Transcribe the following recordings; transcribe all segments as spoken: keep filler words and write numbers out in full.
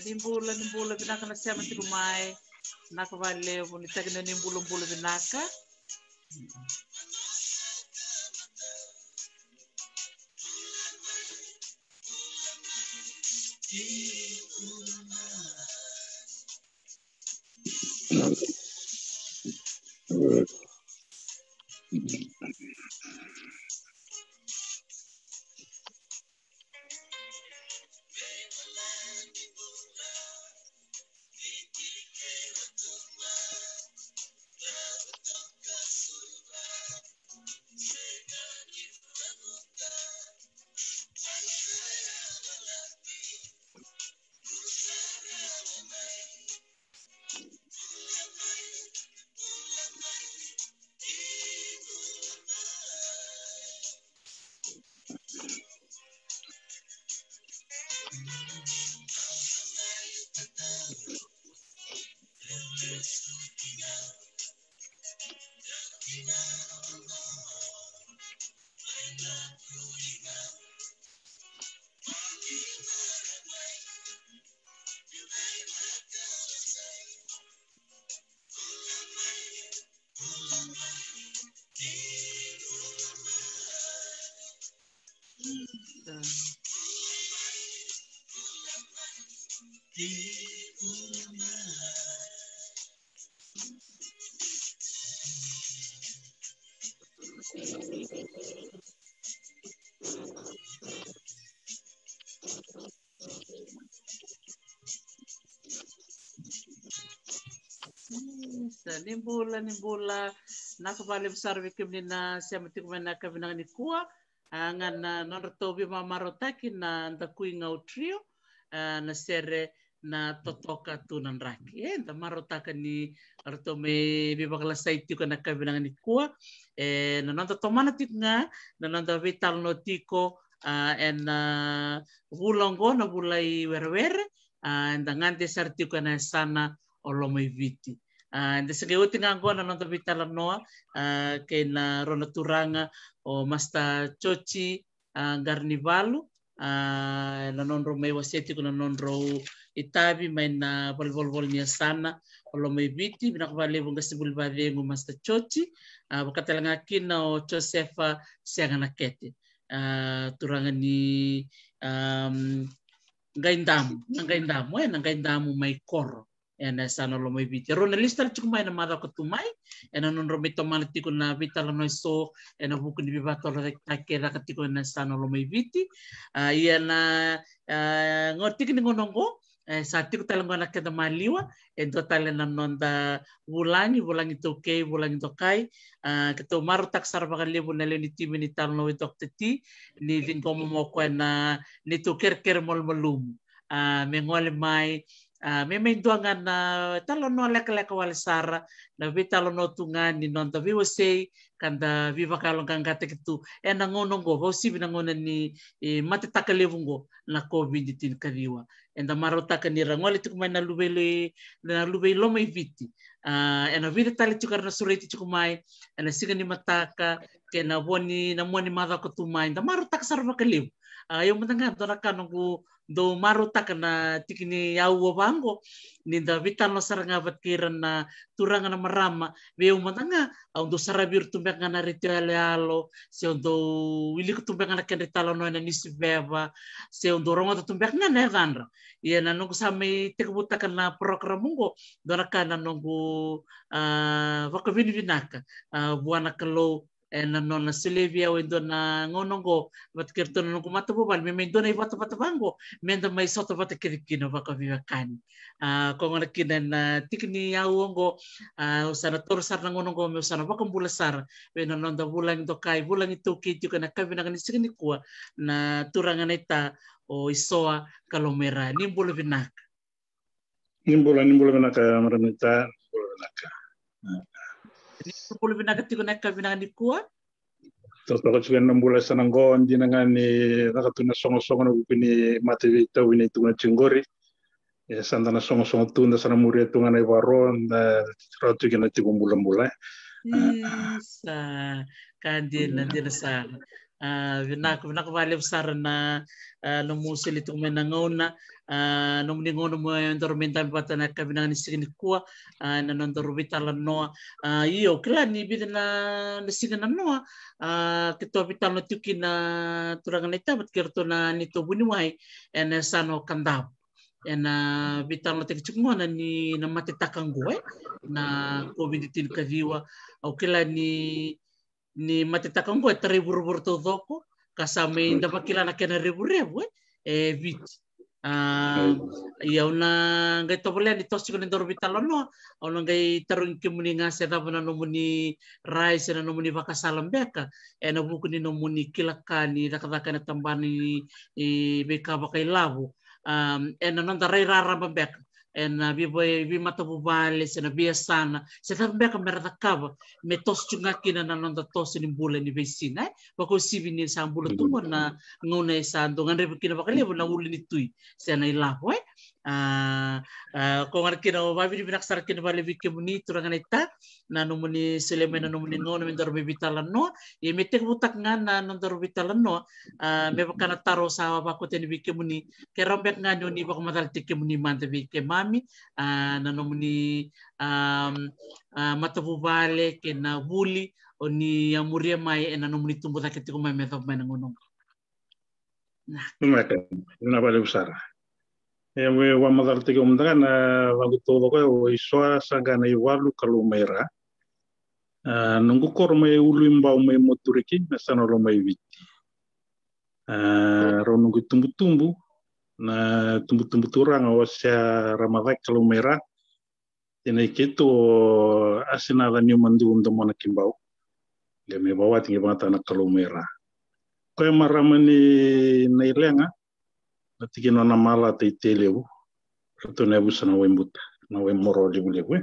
Ni bula, ni bula vinaka na sema tiko mai. Vinaka vakalevu, ni takina ni bulabula vinaka. Sa ni bula, ni bula. Vinaka vakalevu sara vei kemuni na sema tiko mai na yakavi vinaka nikua. A, ga na nodratou veimarautaki na Dakui Gau Trio, a, na sere na Totoka Tu Na Draki. E, da marautaka ni ratou mai veivakalasai tiko na yakavi vinaka nikua. E, na noda tomana tiko ga na noda veitalanoa tiko, a, ena vula oqo, na vula i Werewere, a, eda gade sara tiko ena yasana o Lomaiviti. A, eda se qai oti ga oqo na noda veitalanoa, a, kei na rua na turaga, o Master Joji, a, Qaranivalu, a, na nodrau mai wasea tiko na nodrau itavi mai na valenivolavola ni yasana o Lomaiviti. Vinaka vakalevu qasenivuli vakacegu Master Joji, a, vaka tale ga kina o Josefa Seganakete, a, turaga ni, am, Qaidamu, na Qaidamu, e, na Qaidamu mai Koro, ena yasana o Lomaiviti. Erau na lesu tale tiko mai ena macawa ka tu mai, ena nodrau mai tomana tiko na veitalanoa eso ena vuku ni veivakatorocaketaki e caka tiko ena yasana o Lomaiviti. A, ia na, a, qo tiki ni gauna oqo, e, sa tiko tale qo na keda maliwa, e dua tale na noda vulagi, vulagi taukei, vulagi dokai. A, keitou marautaka sara vakalevu na lewe ni timi ni Talanoa with Doctor T, ni ciqoma mai o koya na neitou kerekere malumalumu, a, me gole mai, a, me mai dua ga na talanoa lekaleka wale sara, na veitalanoa tu ga ni noda veiwasei ka da veivakayaloqaqataki tu ena gauna oqo, vakauasivi na gauna ni, e, matetaka levu oqo na COVID tinikaciwa. Eda marautaka ni ra gole tiko mai na luve i, na luve i Lomaiviti, a, ena vica tale tiko era na sureti tiko mai ena siga ni mataka kei na vo ni, na mua ni macawa ka tu mai. Da marautaka sara vakalevu. A, io mada ga dua na ka noqu dau marautaka na tiki ni aua vaqo, ni da veitalanoa sara ga vata kei ira na turaga, na marama. Vei au mada ga, au dau saravi ira tu beka ga na retio yaloyalo, se au dau wilika tu beka ga na kedra italanoa ena niusiveva, se au dau rogoca tu beka ga na yacadra. Ia na noqu sa mai tekivutaka na program oqo, dua na ka na noqu, a, vakavinavinaka, a, vua na Kalou, ena nona solia vei au e dua na gauna oqo vata kei iratou na noqu matavuvale, me mai dua na ivatavata vaqo, meda mai sota vata kece kina vakaveiwekani. A, koya gona kina ena tiki ni aua oqo, a, au sa na taura sara na gauna oqo meu sa na vakabula sara vei na noda vulagi dokai, vulagi taukei tiko ena yakavi vinaka ni siga nikua, na turaga naita o Isoa Kalomaira. Ni bula vinaka. Ni bula, ni bula vinaka, marama naita, ni bula vinaka. Ni bula vinaka tiko ena yakavi vinaka nikua. Totoka tiko na bula e sa na qo, dina ga ni caka tu na sogosogo ena vuku ni mate veitauvi ni tukuna tiko qori. E sa da na sogosogo tu, da sa na muria tu ga na ivakaro, da rawa tu kina tiko bulabula, e. Isa, ka dina, dina sara. A, vinaka, vinaka vakalevu sara na, a, nomu soli tiko mai na gauna, a, nomuni gauna mo daru mai dabe vata na ka vinaka ni siga nikua, a, na nodaru veitalanoa. A, io, kila ni vica na, na siga na noa, a, keitou veitalanoa tiko kina turaga na itaba, kei ratou na neitou vuniwai, ena yasana o Kadavu. Ena veitalanoataki tiko gona ni na matetaka oqo, e, na COVID tinikaciwa. Au kila ni, ni matetaka oqo e tarai vuravura taucoko, ka sa mai da vakila na kena revurevu, e, e Viti. A, ia au na qai tovolea ni toso tiko na daru veitalanoa, au na qai tarogi kemuni ga se cava na nomuni rai se na nomuni vakasala beka ena vuku ni nomuni kila ka ni cakacaka ena tabana ni, i, veika vakailavo. A, ena noda rai raraba beka ena vei, vei, veimatavuvale se na veiyasana se cava beka mera cakava me toso tu ga kina na noda toso ni bula ni veisiga, e, vakauasivi ni sa bula tu qo na gauna e sa dau gadrevi kina vakalevu na ulu ni tui se na ilavo, e. A, a, ko gona kina au vakavinavinaka sara kina vakalevu vei kemuni turaga na ita, na nomuni solia mai na nomuni gauna me daru mai veitalanoa. Ia me tekivutaka ga na nodaru veitalanoa, a, me vaka na taro sa vakauta yani vei kemuni, ke rawa beka ga ni o ni vakamacalataki kemuni mada vei keimami, a, na nomuni, a, a, matavuvale kei na vuli o ni a muria mai ena nomuni tubu cake tiko mai me yacova mai na gauna oqo. Na. Vinaka, vinaka vakalevu sara. E, au vakamacalataki au mada ga na yacaqu taucoko, o Isoa Saqanaivalu Kalou mai Ra. A, noqu koro mai Uluibau mai Moturiki, na yasana Lomaiviti. A, rau noqu itubutubu, na itubutubu turaga o Sea Ramacaki Kalou mai Ra. Tinai keitou o Asinaca Niumaduvu Domonakibau. Qai mai vakawati qai vakayagataka na Kalou mai Ra. Koya marama ni Nailega, na tikina o Namalata i Tailevu. Ratou na yavusa na Waibuta, na Waimoro levulevu, e.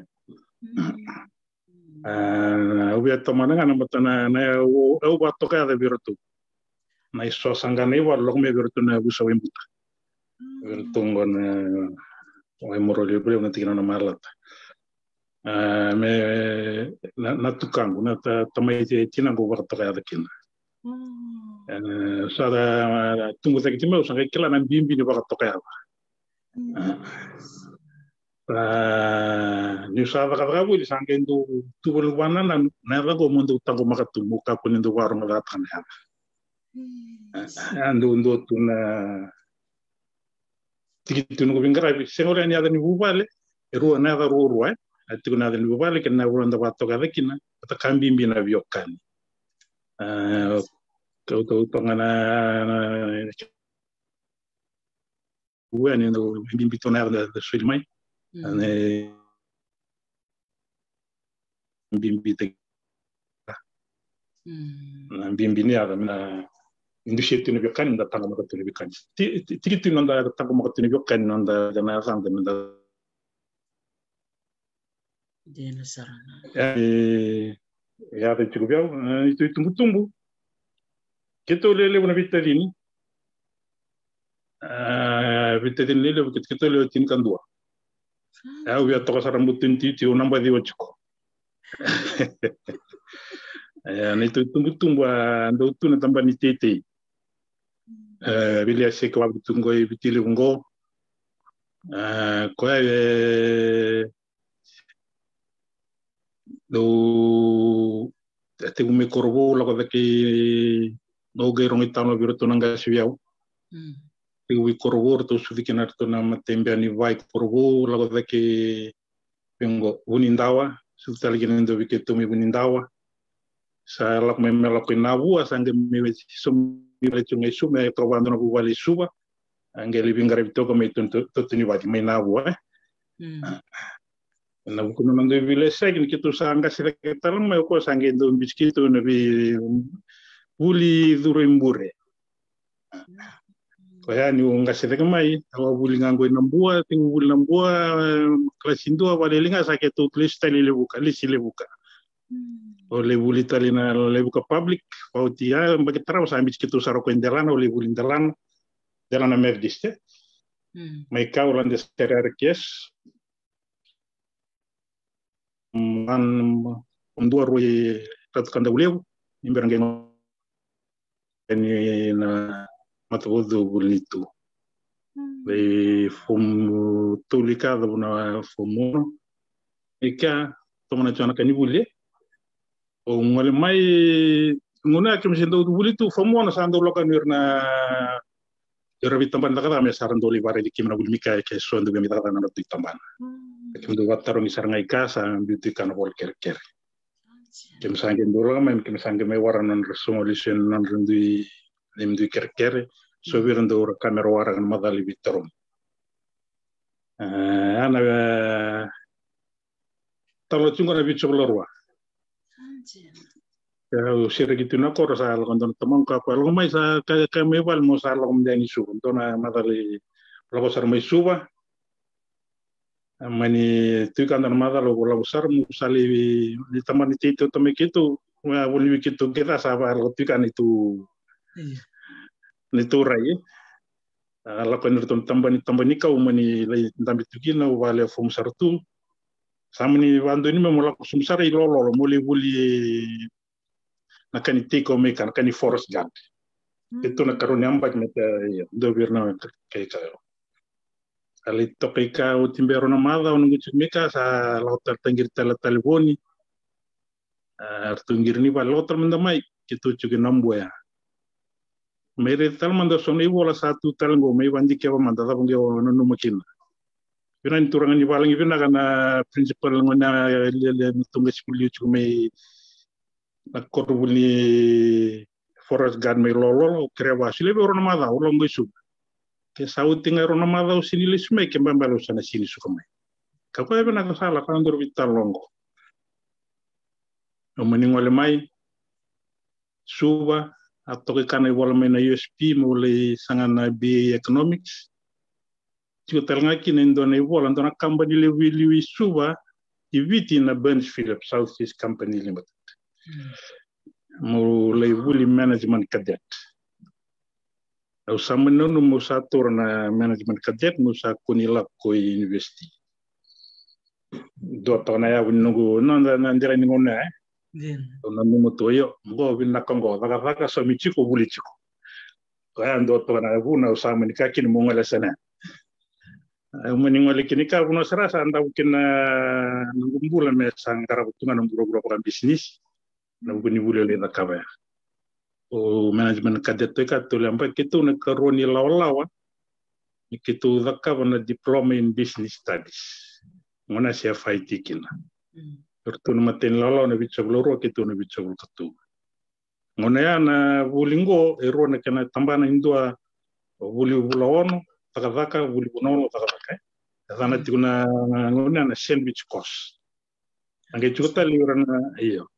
A, au via tomana ga na mata na, na, au, au vakatokayaca vei iratou. Na Isoa Saqanaivalu, lako mai vei iratou na yavusa Waibuta. Vei iratou qo na Waimoro levulevu, na tikina o Namalata. A, me, na, na tukaqu, na ta, tamai ti, tinaqu vakatokayaca kina. E, sa da tubu cake tiko mai, au sa qai kila na bibi ni vakatokayaca. A, niu sa cakacaka voli, sa qai dau tu voli, vakanananu na yaca qo mo dau taqomaka tu, mo kakua ni dau vakarogocataka na yaca. A, dau, dau tu na tiki tu noqu veiqaravi, sega wale ni yaca ni vuvale, e rua na yaca ruarua, e. A tiko na yaca ni vuvale kei na yaca da vakatokayaca kina, vata ka bibi na veiwekani. A, kau tau toga na, na, na, ua ni dau bibi tu na yaca da, da soli mai. Mm. Ane bibi te. Mm. Na bibi ni yaca, na, ni dusia tu na veiwekani, da taqomaka tu na veiwekani. Ti, ti, tiki tu noda taqomaka tu na veiwekani, noda, da na yaca, da, da Dina sara ga. E, e yaco tiko vei au, e, neitou itubutubu. Keitou lewe levu na veitacini. E, veitacini lewe levu, keitou, keitou lewe tinikadua. E, au via toka sara butu ni titi, au na baci oti ko. E, neitou itubutubu, a, dau tu na tabana ni teitei. E, Viliaseke Wavitu qo, e Viti Levu qo. E, koya, e, dau, e, tekivu mai Korovou, lako cake, dau qai rogo i tano vei iratou na qase vei au. Mm. Tekivu i Korovou, ratou sucu kina ratou na mataibeya ni va i Korovou, lako cake, vei qo, Vunidawa, sucu tale kina e dua vei keitou mai Vunidawa. Sa lako mai me lako i Navua, sa qai mai vei, so mai vale tu ga i Suva, me toka vakadua na vuvale i Suva. A qai lai veiqaravi toka mai Totonivaci, mai Navua, e. Mm. A. Na vuku ni noda dui Viliaseke ni keitou sa qase cake tale mai, o koya sa qai dau biuti keitou na veivuli curu i bure. Koya niu qase cake mai, au a vuli ga qo i Nabua, tekivu vuli Nabua, e, kalasi dua, vakalili ga sa keitou lesu tale i Levuka, lesi Levuka. Mm. Au lai vuli tale na Levuka Public, oti ya, yabaki tarava sa biuti keitou sara o koya i Delana, au lai vuli Delana, Delana Methodist, e. Mm. Mai kau lade sere R K S. Mm, an, dua rua i Ratu Kadavulevu, ni bera qai ni na matavuvuli ni tu. Lai fomu tolu i ka, cavu na fomu ono. I ka, tomana tiko na ka ni vuli. O gole mai, gauna keimami se dau vuli tu, fomu ono sa dau lako yani o ira na, o ira veitabana cakacaka me sa ra dau lai varaici keimami na vuli mai kea, ke so dau via mai cakacaka na nodratou itabana. Keimami dau vakatarogi sara ga i ka, sa biu tu i ka na vola kerekere. Keimami sa qai dau lako mai, keimami sa qai mai waraka na nodra sogo lesu yani na nodra dui, neimami dui kerekere. So vei ira dau ra ka me ra waraka na macala i veitarogi. E, ana, e, talo tiko na Viti Sovalarua. Au sereki tu na koro, sa lako dua na tamaqu, ka koya lako mai, sa ka, ka mai vale, mo sa lako mai yani Suva. Dua na macala i lako sara mai Suva. Mani tu i ka dua na macala, au lako sara, mo sa lai, ni tamani tei tu tamai keitou, a, voli vei keitou kece, sa va lako tu i ka na itou, na itou rai. A, lako yani ratou na tabani, tabani kau, mani lai dabe tu kina, au vale fomu sara tu. Sa mani vadonui me mo lako sobu sara i Lololo, mo lai vuli na ka ni tiko mai ka, na ka ni forest guard. Keitou na karua ni yabaki me ta, ia, dua vei ira na ka, ka, ka. A lai toka i ka oti beka e rua na macawa, au na qai tiko mai ka, sa lako tale, taqiri tale na talevoni. A, ratou qiri ni vale, lako tale mada mai, keitou tiko i Nabuea. Mai raica tale mada so na ivola sa tu tale qo, mai vadikeva mada cava qo o nanuma kina. Vinaka ni turaga ni valagi, vinaka na principal, gone lialia ni tuqasi vuli tiko mai na koronivuli ni forest guard mai Lololo, au kerea vua, solia vei au e rua na macawa, au lako qo i Suva. Ke sa oti ga e rua na macawa au sega ni lesu mai, ke babala au sa na sega ni suka mai. Ka koya vinaka, sa lako, ka dua vei tale qo. Au mani gole mai Suva, a toka i ka na ivola mai na U S P, meu lai saga na B A Economics. Tiko tale ga kina e dua na ivola, dua na kabani levu i liu i Suva, i Viti, na Burns Phillips, South Seas Company Limited. Meu lai vuli management cadet. Au sa mani nanuma meu sa taura na management cadet, meu sa kua ni lako i university. Dua toka na yavu ni noqu, na, na, na dela ni gauna, e? Au nanuma tu, io, qo vinaka qo, cakacaka, saumi tiko, vuli tiko. Koya dua toka na vuna au sa mani kaya kina meu gole sara. Au mani gole kina i ka, vanua sara sa davo kina na noqu bula me sa qarava tu ga na vuravura vakabisinisi. Na vuku ni vuli au lai cakava ya. O management cadet, toka i ka tolu na yabaki, keitou na karua ni lawalawa ni keitou cakava na Diploma in Business Studies. Gauna ya se F I T kina. Eratou na imatai ni lawalawa na vitusagavulu ka rua, keitou na vitusagavulu ka tolu. Gauna ya na vuli qo e rua na kena tabana, e dua vuli vula ono, cakacaka, vuli vula ono, cakacaka, e. E yacana tiko na gauna ya na sandwich course. A qai tiko tale o ira na, io.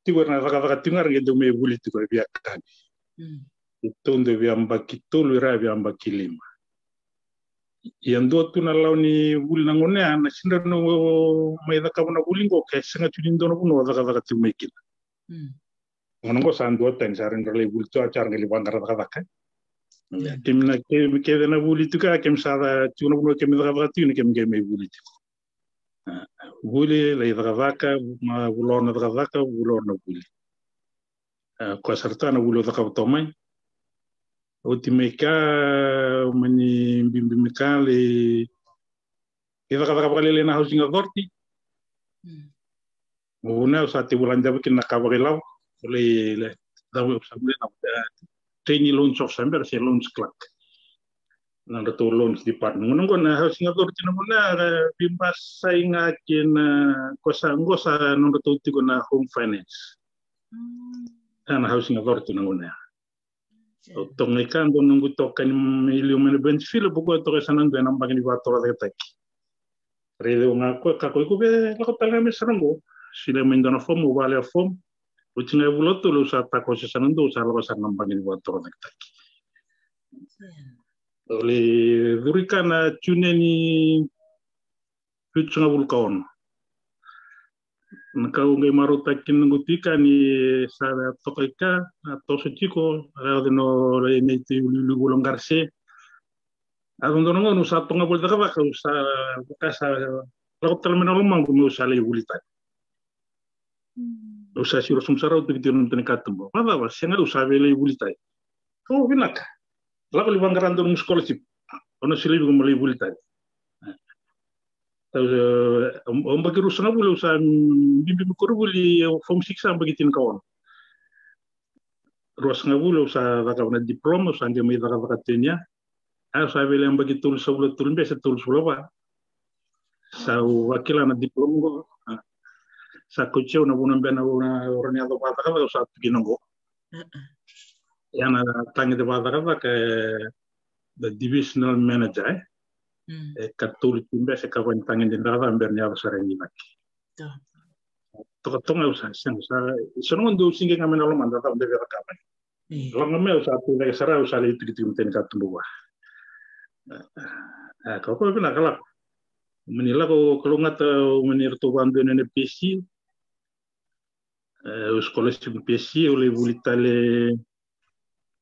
Tiko o ira na cakacaka tiko ga, ra qai dau mai vuli tiko, e via kani. Keitou dau via yabaki tolu, o ira via yabaki lima. Ia dua tu na lawa ni vuli na gauna ya, na sega ni dau mai cakava na vuli qo ke sega tu ni dua na vanua o cakacaka tiko mai kina. Gauna qo sa duatani, sa rawa ni ra lai vuli tu, a, sa ra qai lai vaqara cakacaka. Keimami na, keimami kece na vuli tiko ya, keimami sa tiko na vanua keimami cakacaka tiko, ni keimami qai mai vuli tiko. A, vuli, lai cakacaka, ma vula ono cakacaka, vula ono vuli. A, koya sara tu na vuli au cakava toka mai. Oti mai ka, mani biubiu mai ka, lai, lai cakacaka vakalailai na Housing Authority. Vuna au sa tekivu lade cava kina na ka vakailavo. Au lai, lai, cava au sa vuli na, e, trainee loans officer bera se loans clerk. Na nodratou loans department. Gauna qo na Housing Authority na gauna, e, veibasai ga kei na, ko sa, qo sa nodratou tiko na Home Finance. E, na Housing Authority na gauna ya. Au toka i ka, dua noqu itokani mai liu mai na Burns Phillips, o koya toka e sa na dua ena baqe ni vakatorocaketaki. Raici au ga o koya, kaya o koya, iko via lako tale ga mai sara qo. Solia mai dua na fomu, au vale a fomu. Oti ga e vula tolu au sa takoso sara na dua, au sa lako sara na baqe ni vakatorocaketaki. Au lai curu i ka na June ni vitusagavulu ka ono. Na ka au qai marautaka kina noqu tu i ka ni sa toka i ka, a toso tiko, a yaco na, na, na itutu i Ulivula o Qarse. A yaco dua na gauna au sa toka ga voli cakacaka, au sa vaka sa lako tale mai na lomaqu meu sa lai vuli tale. Au sa siro sobu sara, au tukituki na matani katuba. Vacava, sega, au sa via lai vuli tale. O, vinaka. Lako lai vaqara dua nomu scholarship. Au na solia vei iko mo lai vuli tale. Au, e, au, au yabaki ruasagavulu, au sa, mm, bibi mai koronivuli, au form six, sa yabaki tinikaono. Ruasagavulu au sa cakava na diploma, au sa qai mai cakacaka tu yani. A, au sa via lai yabaki tolusagavulu ka tolu beka se tolusagavulu ka va. Sa au vakila na diploma qo. A, sa kauti au na vanua beka na, na, na rawa ni yaco vakacakacaka, au sa tu kina qo. Ia na tagede vakacakacaka, e, the divisional manager, e. Mm. E katolu tu beka se ka va ni tagede cakacaka bera ni yaco sara yani i cake. Totoka toka ga, au sa sega, sa, sa na gauna dau siqi ga mai na lomada, cava dau via cakava. Io. Lako ga mai, au sa tu cake sara, au sa lai tukituki matani katuba vua. A, ka, ka vinaka, lako. Mani lako, kalougata, mani ratou vakadua na P S C. E, au scholarship P S C, au lai vuli tale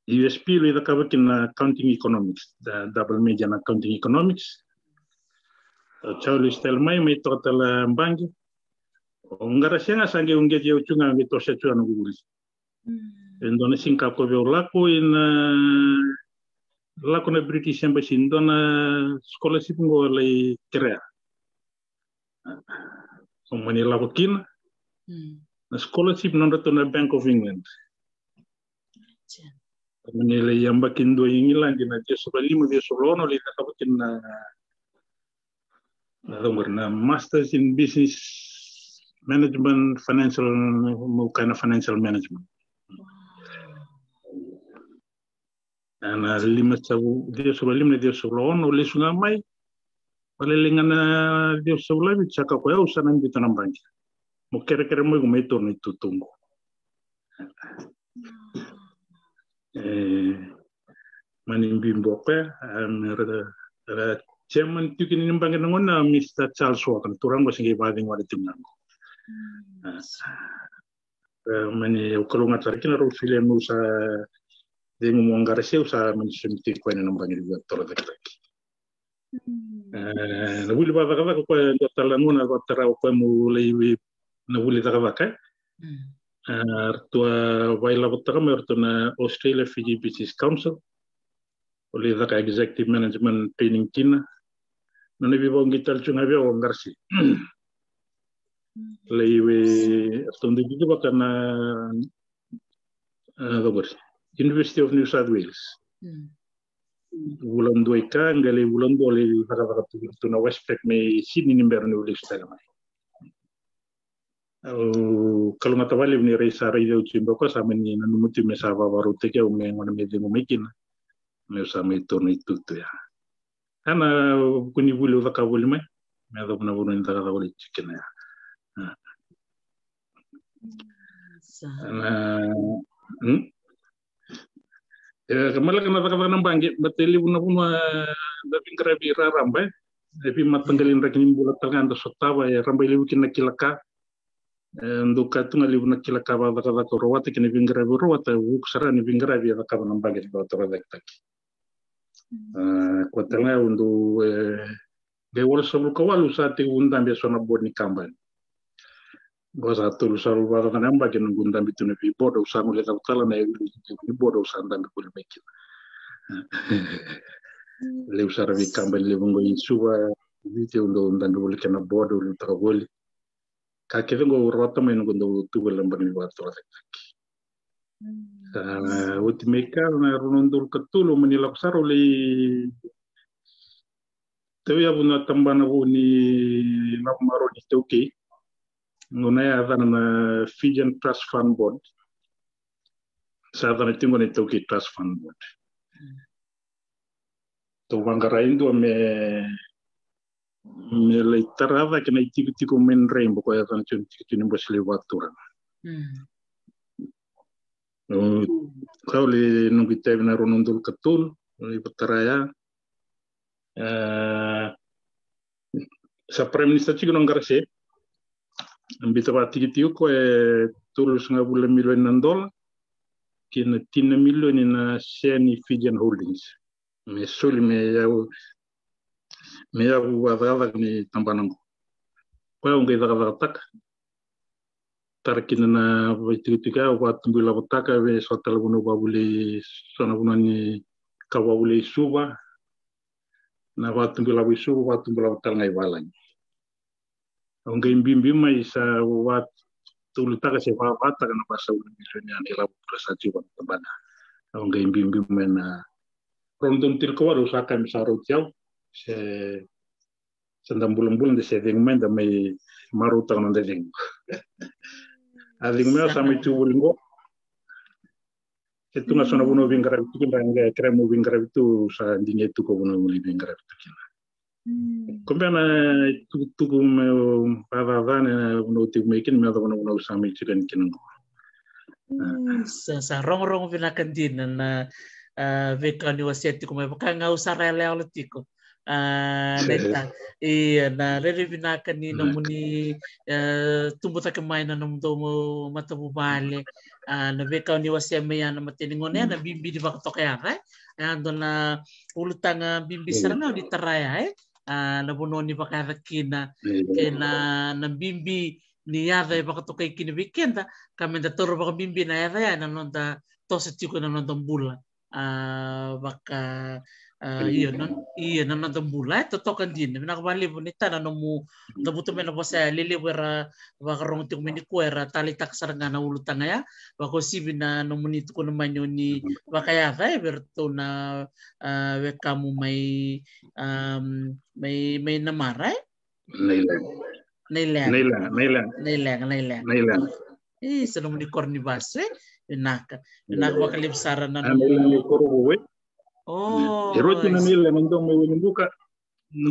U S P, au lai cakava kina na accounting economics, da, double major na accounting economics. Au sa lesu tale mai, mai toka tale baqe. O Qarase ga sa qai uqeti au tu ga, qai toso tu ga na noqu vuli. Mm. E dua na siga ka koya au lako ina, lako na British Embassy, dua na scholarship qo lai kerea. Au mani lako kina. Mm. Na scholarship nodratou na Bank of England. Au mani lai yabaki dua i Igiladi na ciwasagavulu ka lima, ciwasagavulu ka ono, lai cakava kina na, na, na Masters in Business Management, Financial, mo kaya na Financial Management. Wow. Ena lima sagavulu, ciwasagavulu ka lima na ciwasagavulu ka ono, au lesu ga mai. Vale, lai ga na ciwasagavulu ka vitu, sa kaya o koya, au sa na biuta na baqe. Mo kerekere mai iko mai taura na itutu qo. E, mani biu o koya, a, me ra, ra chairman tiko ni baqe na gauna, Mister Charles Walker, na turaga qo se qai vakacegu wale tiko ga qo. Mm. A. E, mani au kalougata sara kina rau solia meu sa cegu mai Qarase, au sa mani submit-i koya ena baqe ni vakatorocaketaki. Mm. E, na vuli vakacakacaka koya, dua tale na gauna vakatara o koya meu lai vuli, na vuli cakacaka, e. Mm. E, ratou a vakailavotaka mai o ratou na Australia Fiji Business Council. Au lai caka executive management training kina. Nona veivakauqeti tale tu ga vei au o Qarase. Lai vei, ratou dau cicivaka na, e, cava qori, University of New South Wales. Mm. Vula dua i ka, qai lai vula dua lai cakacaka tu, tu na Westpac mai Sydney ni bera niu lesu tale mai. Au kalougata vakalevu ni ra sa raici au tiko, beka sa mani nanuma tiko me sa vakavakarautaki au me gone me cegu mai kina, meu sa mai taura na itutu ya. Ena vuku ni vuli au cakava voli mai, me yacova na vanua ni cakacaka au lai tiko kina ya. A. Sa. Ena, hmm? E, ka maleka na cakacaka na baqe, baleta e levu na vanua, e, da veiqaravi raraba, e. E veimataqali draki ni bula tale ga da sotava, e rabailevu kina na kila ka. E, dau kaya tu ga levu na kila ka vakacakacaka au rawata kei na veiqaravi au rawata, vuku sara ni veiqaravi e cakava na baqe ni vakatorocaketaki. E, koya tale ga au dau, e, qai walusagavulu ka walu sa tekivu dabe e so na board ni kabani. Qo sa tolusagavulu ka va na yabaki noqu dabe tu na veiboard, au sa gole cava tale na yabaki ni board au sa dabe voli mai kina. Levu sara veikabani levu qo i Suva, Viti, au dau dabe voli kei na board, au liutaka voli. Ka kece qo au rawata mai noqu dau tu voli na baqe ni vakatorocaketaki. Sa oti mai kea na rua na udolu ka tolu, mani lako sara au lai tauyavu na tabana vou ni lako maroroi ni iTaukei. Gauna ya a yacana na Fijian Trust Fund Board. Sa yacana tiko na iTaukei Trust Fund Board. Tou vaqara e dua me, me lai tara cake na itikotiko mai Rainbow, koya e yacana tiko na itikotiko ni Bose Levu Vakaturaga. Mm. Au, ka au lai noqu itavi na rua na udolu ka tolu, au lai vakatara ya. E, sa Prime Minister tiko o Qarase, a biuta vakatikitiki o koya e tolusagavulu na milioni na dola kei na tini na milioni na share ni Fijian Holdings. Me soli me yavu, me yavu vakacakacaka ni tabana qo. Koya au qai cakacakataka. tara kina na vaitikotiko ya, au vakatubuilavotaka vei so tale vanua vavulei, so na vanua ni ka vavulei Suva, na vakatubuilavo i Suva, vakatubuilavo tale ga i valagi. Au qai bibi mai sa vatulutaka se vavataka na vasagavulu na milioni na ilavo bula sa tiko na tabana. Au qai bibi mai na rau na donu tiko vau sa kami sa rauti au se sa da bulabula da se cegu mai da mai marautaka na da cegu. A cegu mai sa mai tu voli qo. Se tu ga so na vanua veiqaravi tu kina, qai kere mo veiqaravi tu sa digi tu ko vanua veiqaravi tu kina. Ko bea na tukutuku me vacacana na vanua tiko mai kina me yaco vanua sa mai tiko yani kina qo. Sa rogorogo vinaka dina na veika ni wasea tiko mai vaka ga au sa ra yalayawa tiko. A, na ita, ia na rere vinaka ni nomuni tubu cake mai na nomudou matavuvale. A, na veika ni wasea mai ya na mateni gone ya na bibi ni vakatoka ya, e? A, dua na ulutaga bibi sara ga ni tara ya, e? A, na vanua ni vakayaca kina kei na bibi ni yaca e vakatokai kina vei keda ka me da taura vakabibi na yaca ya na noda toso tiko na noda bula. A, vaka, a, io na noda bula e totoka dina. Vinaka vakalevu ni tana nomu cavuta mai na vosa ya, lelevu era vakarogo tiko mai nikua era taleitaka sara ga na ulutaga ya, vakauasivi na nomuni tukuna mai ni oni vakayaca e vei ratou na, a, wekamu mai, a, mai, mai Namara, e? Nailaga. Nailaga. Nailaga, Nailaga. Nailaga, Nailaga. Nailaga. E, sa nomuni koro ni vasu, e? Vinaka. Vinaka vakalevu sara na nomuni koro vou, e? O, e roti na Nailaga dou mai Wainibuka.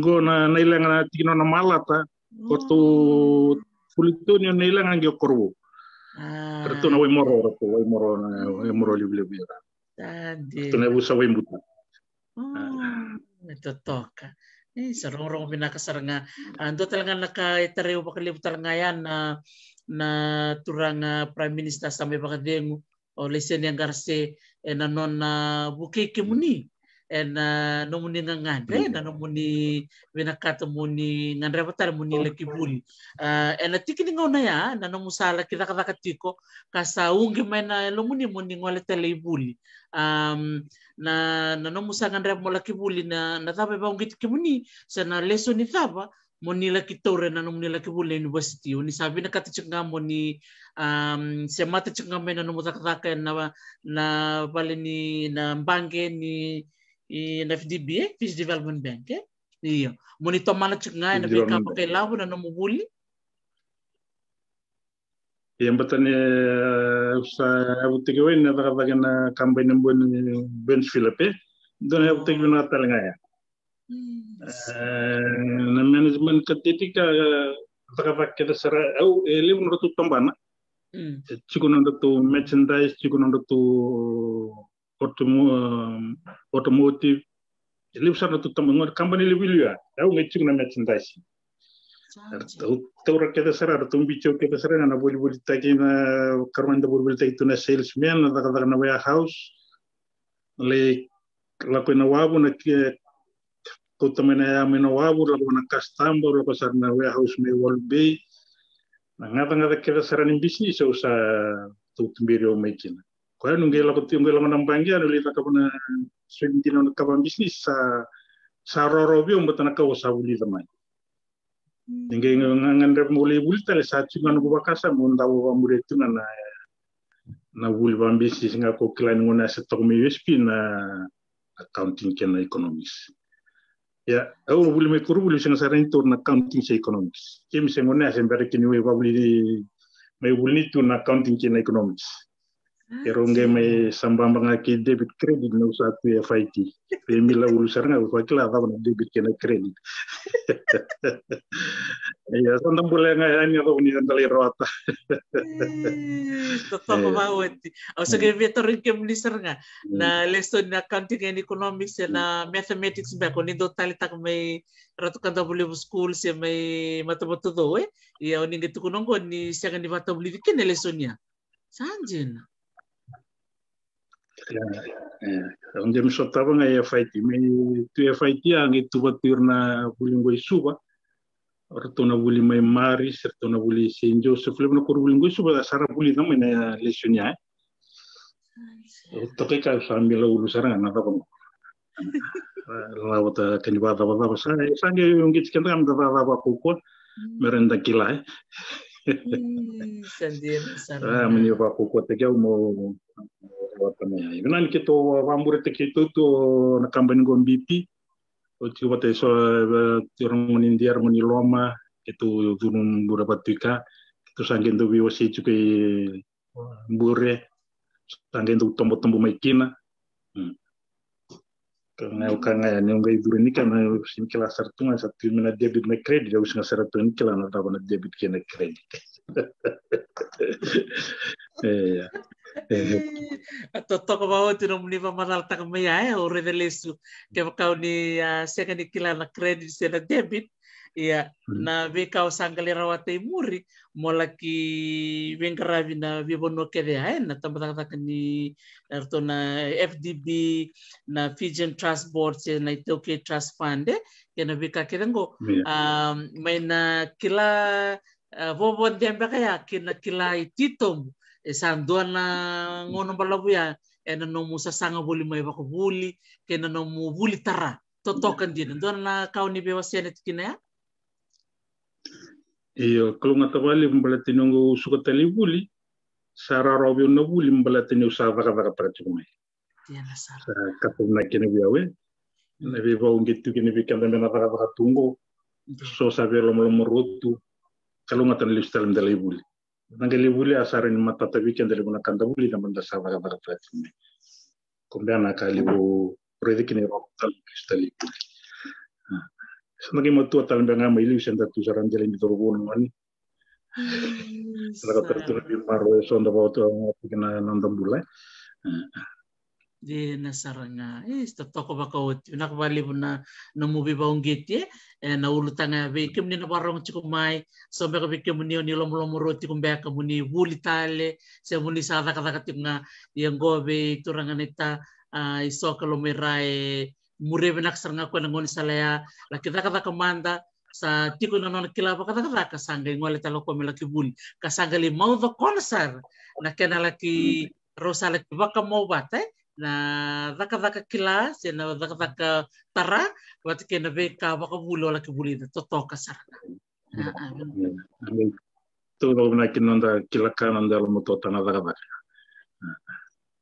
Qo na Nailaga na tikina na Malata. Ko tou Fulitoni o Nailaga qe o Korovou. Ratou na Waimoro, ratou Waimoro na Waimoro levulevu era. Ratou na yavusa Waibuta. E totoka. E, sa rogorogo vinaka sara ga. A, dua tale ga na ka e tarai au vakalevu tale ga ya na, na turaga Prime Minister sa mai vakacegu o Laisenia Qarase ena nona vukei kemuni ena nomuni gagadre, na nomuni vinakata moni gadreva tale moni laki vuli. A, ena tiki ni gauna ya na nomu sa laki cakacaka tiko ka sa uqi mai na yalomuni moni gole tale i vuli. A, na, na nomu sa gadreva mo laki vuli na, na cava e vauqeti kemuni se na lesoni cava moni laki taura ena nomuni laki vuli na university? Oni sa vinakata tiko ga moni, a, semata tiko ga mai na nomu cakacaka ena, na vale ni na baqe ni, i na F D B, e? Fiji Development Bank, e? Io. Moni tomana tiko ga ena veika vakailavo na nomu vuli? Ia, bata ni, e, sa yavutaki wai na cakacaka na kabani ni Bougainville, e? Dua na yavutaki vinaka tale ga ya. E, na management ka teti ka, e, cakacaka kece sara, au, e levu nodratou tabana. E tiko nodratou merchandise, tiko nodratou automo-, automotive. E levu sara nodratou tabana, kabani levu i liu ya. Au qai tiko na merchandise. Ratou taura kece sara, ratou biuti au kece sara na volivolitaki na, karua ni da volivolitaki tu na salesman, na cakacaka na warehouse. Lai lako ina wavu na ke, kauta mai na ya mai na wavu, lako na customer, lako sara na warehouse mai Walu Bay. Na gacagaca kece sara ni bisinisi au sa tautuberi au mai kina. Koya niu qai lako tiko, qai lako na baqe, au lai cakava na soli dina na ka vakabisinisi sa, sa rawarawa vei au bata na ka au sa vulica mai. Ni qai gagadreva meu lai vuli tale sa tiko ga noqu vakasama, au dau vakamuria tu ga na, na vuli vakabisinisi ga ko kila ni gauna sa toka mai U S P na accounting kei na economics. Ia, au vuli mai Korovou, au sega sara ni taura na accounting se economics. Kemi se gauna se bera kina ni vuli mai vuli ni tu na accounting kei na economics. Erau qai mai sababa ga kei debit credit niu sa tu e F I T. Vei Mila Ulu sara ga, au sa kila cava na debit kei na credit. Ia, sa da bole ga yani, a cava ni da lai rawata. Totoka vakaoti. Au sa qai via tarogi kemuni sara ga na lesoni na accounting and economics, e na mathematics beka, o ni dau taleitaka mai Ratu Kadavulevu School se mai Matavatucou, e? Ia, o ni qai tukuna oqo ni sega ni vakatavulici kina na lesoni ya. Sa dina. Au qai mai sotava ga e F I T, mai tu e F I T, a qai tuva tu ira na vuli qo i Suva. O ratou na vuli mai Maris, ratou na vuli Saint Joseph, levu na koronivuli qo i Suva sa ra vulica mai na lesoni ya. Au tokai ka sa mila ulu sara ga na cava qo. Lala vata ka ni vakacavacava sa, sa qai uqeti keda ga me da cavacava vakaukauwa. Me ra da kila, e. Sa dina sara. A, me ni vakaukauwataki au mo, mo rawata mai. Vinaka ni keitou vakaburetaki keitou tu na kabani qo B P. Au tiko vata e so, e, tiko na gone Idia, na gone Loma, keitou curu bure vata tu i ka, keitou sa qai dau veiwasei tiko i bure, sa qai dau tobotobo mai kina. Mm. Ka ga, ka ga ya, ni au qai curu ni ka na, au sega ni kila sara tu ga, sa tu mai na debit na credit, au sega sara tu ni kila na cava na debit kei na credit. E, e. E, a totoka vakaoti nomuni vakamacalataka mai ya, e, au raica lesu. Kevaka o ni, a, sega ni kila na credit se na debit, ia, mm, na veika o sa qai lai rawata i muri, mo laki veiqaravi na veivanua kece ya, e, na tabacakacaka ni, na ratou na F D B, na Fijian Trust Board, se na iTaukei Trust Fund, e, kei na veika kece qo. Ia. A, mai na kila, a, vovodea beka ya kei na kila i titobu. E sa dua na gauna balavu ya ena nomu sasaga voli mai vakavuli kei na nomu vuli tara. Totoka dina. Dua na ka o ni veiwasei ena tikina ya? Io, kalougata vakalevu baleta ni au suka tale i vuli, sa rawarawa vei au na vuli baleta ni au sa cakacakataka tiko mai. Dina sara. Sa kata vinaka kina vei au, e. Na veivakauqeti tu kina vei keda me na cakacaka tu qo. Dina. So sa veilomaloma rua tu. Kalougata na lesu tale me da lai vuli. Na qai lai vuli a sa rawa ni matata vei keda levu na ka da vulica mada sa cakacakataka tiko mai. Ko bea na ka levu raici kina i roko tale na lesu tale i vuli. A. Sa na qai matua tale bea ga mai liu se da tu sara dela ni cauravou na gone. Mm, sa na ka tale tu na veimaroroi eso da vakauta tiko na noda bula. A. Dina sara ga. E, sa totoka vakaoti. Vinaka vakalevu na, na nomu veivakauqeti, e. E, na ulutaga ya vei kemuni na vakarorogo tiko mai. So beka vei kemuni o ni lomaloma rua tiko beka mo ni vuli tale, se mo ni sa cakacaka tiko ga. Ia qo vei turaga na ita, a, i Soka Lomairai, muria vinaka sara ga koya na gaunisala ya, laki cakacaka mada, sa tiko na nona kila vakacakacaka, sa qai gole tale o koya me laki vuli. Ka sa qai lai maucokona sara na kena laki rau sa laki vakamau vata, e, na cakacaka kila, se na cakacaka tara, vata kei na veika vakavuli o laki vulica, totoka sara ga. A, a, vinaka. Tou vinaka kina noda kila ka, noda lomaotioti na cakacaka.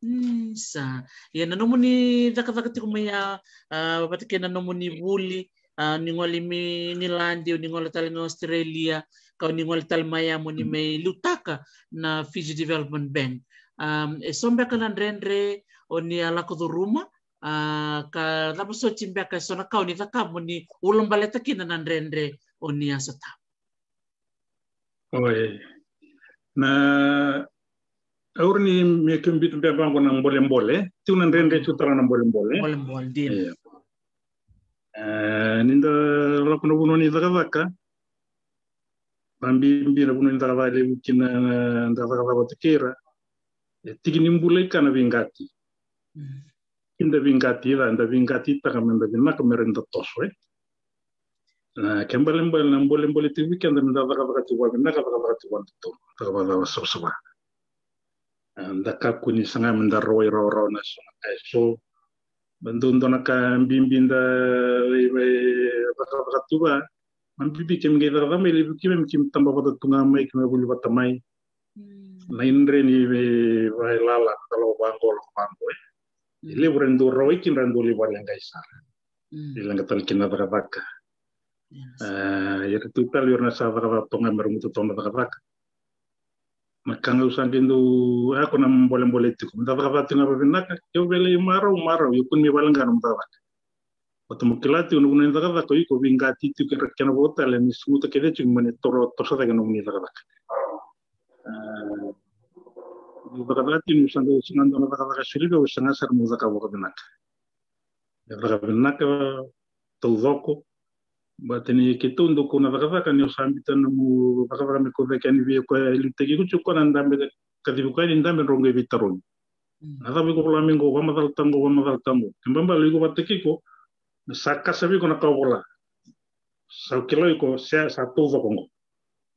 Mm, sa. Ia na nomuni cakacaka tiko mai ya, a, vata kei na nomuni vuli, a, ni gole mai Igiladi, ni gole tale ga i Australia, ka ni gole tale mai ya mo ni mai liutaka na Fiji Development Bank. Am, e so beka na dredre o ni a lako curuma, a, ka cava soti beka e so na ka o ni cakava mo ni ulabaleta kina na dredre o ni a sotava? Oi. Na, au rawa ni me keu biuta beka vaqo na bolebole. Tiko na dredre, tiko tale na bolebole. Bolebole, dina. Io. E, ni da lako na vanua ni cakacaka, vabibi na vanua ni cakacaka levu kina da cakacaka vata kei ira. E tiki ni bula i ka na veiqati. Mm. Kida veiqati, da, da veiqatitaka me da vinaka me rawa ni da toso, e. Na kena ibalebale na bolebole tiko vei keda me da cakacaka tiko vakavinaka, cakacaka tiko vakadodonu, cakacaka vakasavasava. A, da kakua ni saga me da rawai rawarawa na so na ka e so. Ba dua, dua na ka bibi da lai, lai cakacaka tu va. Ma bibi keimami qai cakacaka mai, levu keimami, keimami taba vata tu ga mai, keimami vuli vata mai. Mm. Na idre ni vei, vailala, da lako vaqo, lako vaqo, e. Mm. E levu era dau rawai kina, era dau lai valeqai sara. Mm. Lai leqa tale kina na cakacaka. Yes. E, ia ratou tale o ira na sa cakacaka toka ga me ra guta toka na cakacaka. Na ka ga au sa qai dau, e, ko na bolebole tiko. Me da cakacaka tiko ga vakavinaka, ke o via lai marau, marau, ia kua ni mai valeqa na nomu cakacaka. Vata mo kila tiko na vanua ni cakacaka, o iko veiqati tiko kei na kena vo tale, ni suguta kece tiko mo ni toro, toso cake na nomuni cakacaka. E, ni cakacaka tiko, ni sa qai, sa qai dua na cakacaka e soli vei au, au saga sara meu cakava vakavinaka. E caka vinaka taucoko. Baleta ni keitou dau kau na cakacaka, ni o sa biuta nomu cakacaka me kau cake yani vei koya e liutaki iko tiko, koya na dabe, kacivi koya ni dabe, drau qai veitarogi. Mm. Na cava iko vola mai qo, vakamacalataka qo, vakamacalataka qo. Kena ibalebale iko vakataki iko, me sa kasa vei iko na ka o vola. Sa kila iko se sa taucoko qo.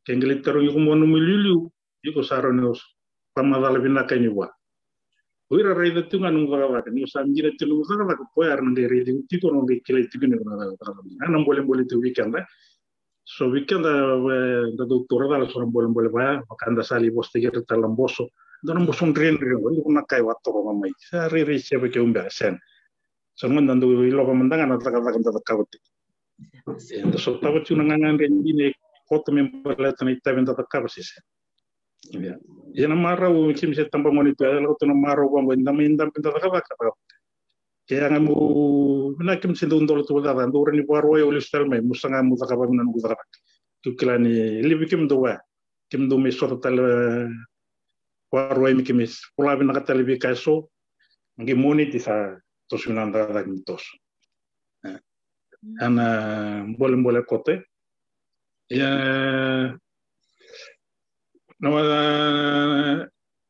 Ke qai lai tarogi iko mo nomu iliuliu, iko sa rawa ni o sa vakamacala vinaka yani vua. O ira raica tu ga nomu cakacaka, ni o sa dina tu nomu cakacaka, koya era na qai raici iko tiko, na qai kilai tiko ni ko na cakacaka. A na bolebole tu vei keda. So vei keda, e, da dau taura cala so na bolebole vaya, vaka da sa lai vosataki ira tale na boso. Da na boso dredre, qo, ni ko na kai vatoka ga mai. Sa rairai seva ke umbea, sega. So na gauna da dau ilova mada ga na cakacaka da cakava tiko. E, da sotava tiko na gagadre dina e koto me baleta na itavi da cakava se sega. Ia. Ia na marau, kemi se tabagone tu, e lako tu na marau vaqo, e da mai dabe da cakacaka, cakava. Ke yaga mo, vinaka kemi se dau dola tu vacava, dau rawa ni vakarau au lesu tale mai, mo saga mo cakava na noqu cakacaka. Keu kila ni levu kemi dau vaya, kemi dau mai sota tale, e, vakarau me kemi vola vinaka tale vei ka eso, qai Moniti sa toso vinaka cakacaka me toso. E. Ana bolebole koto. Ia, na wa,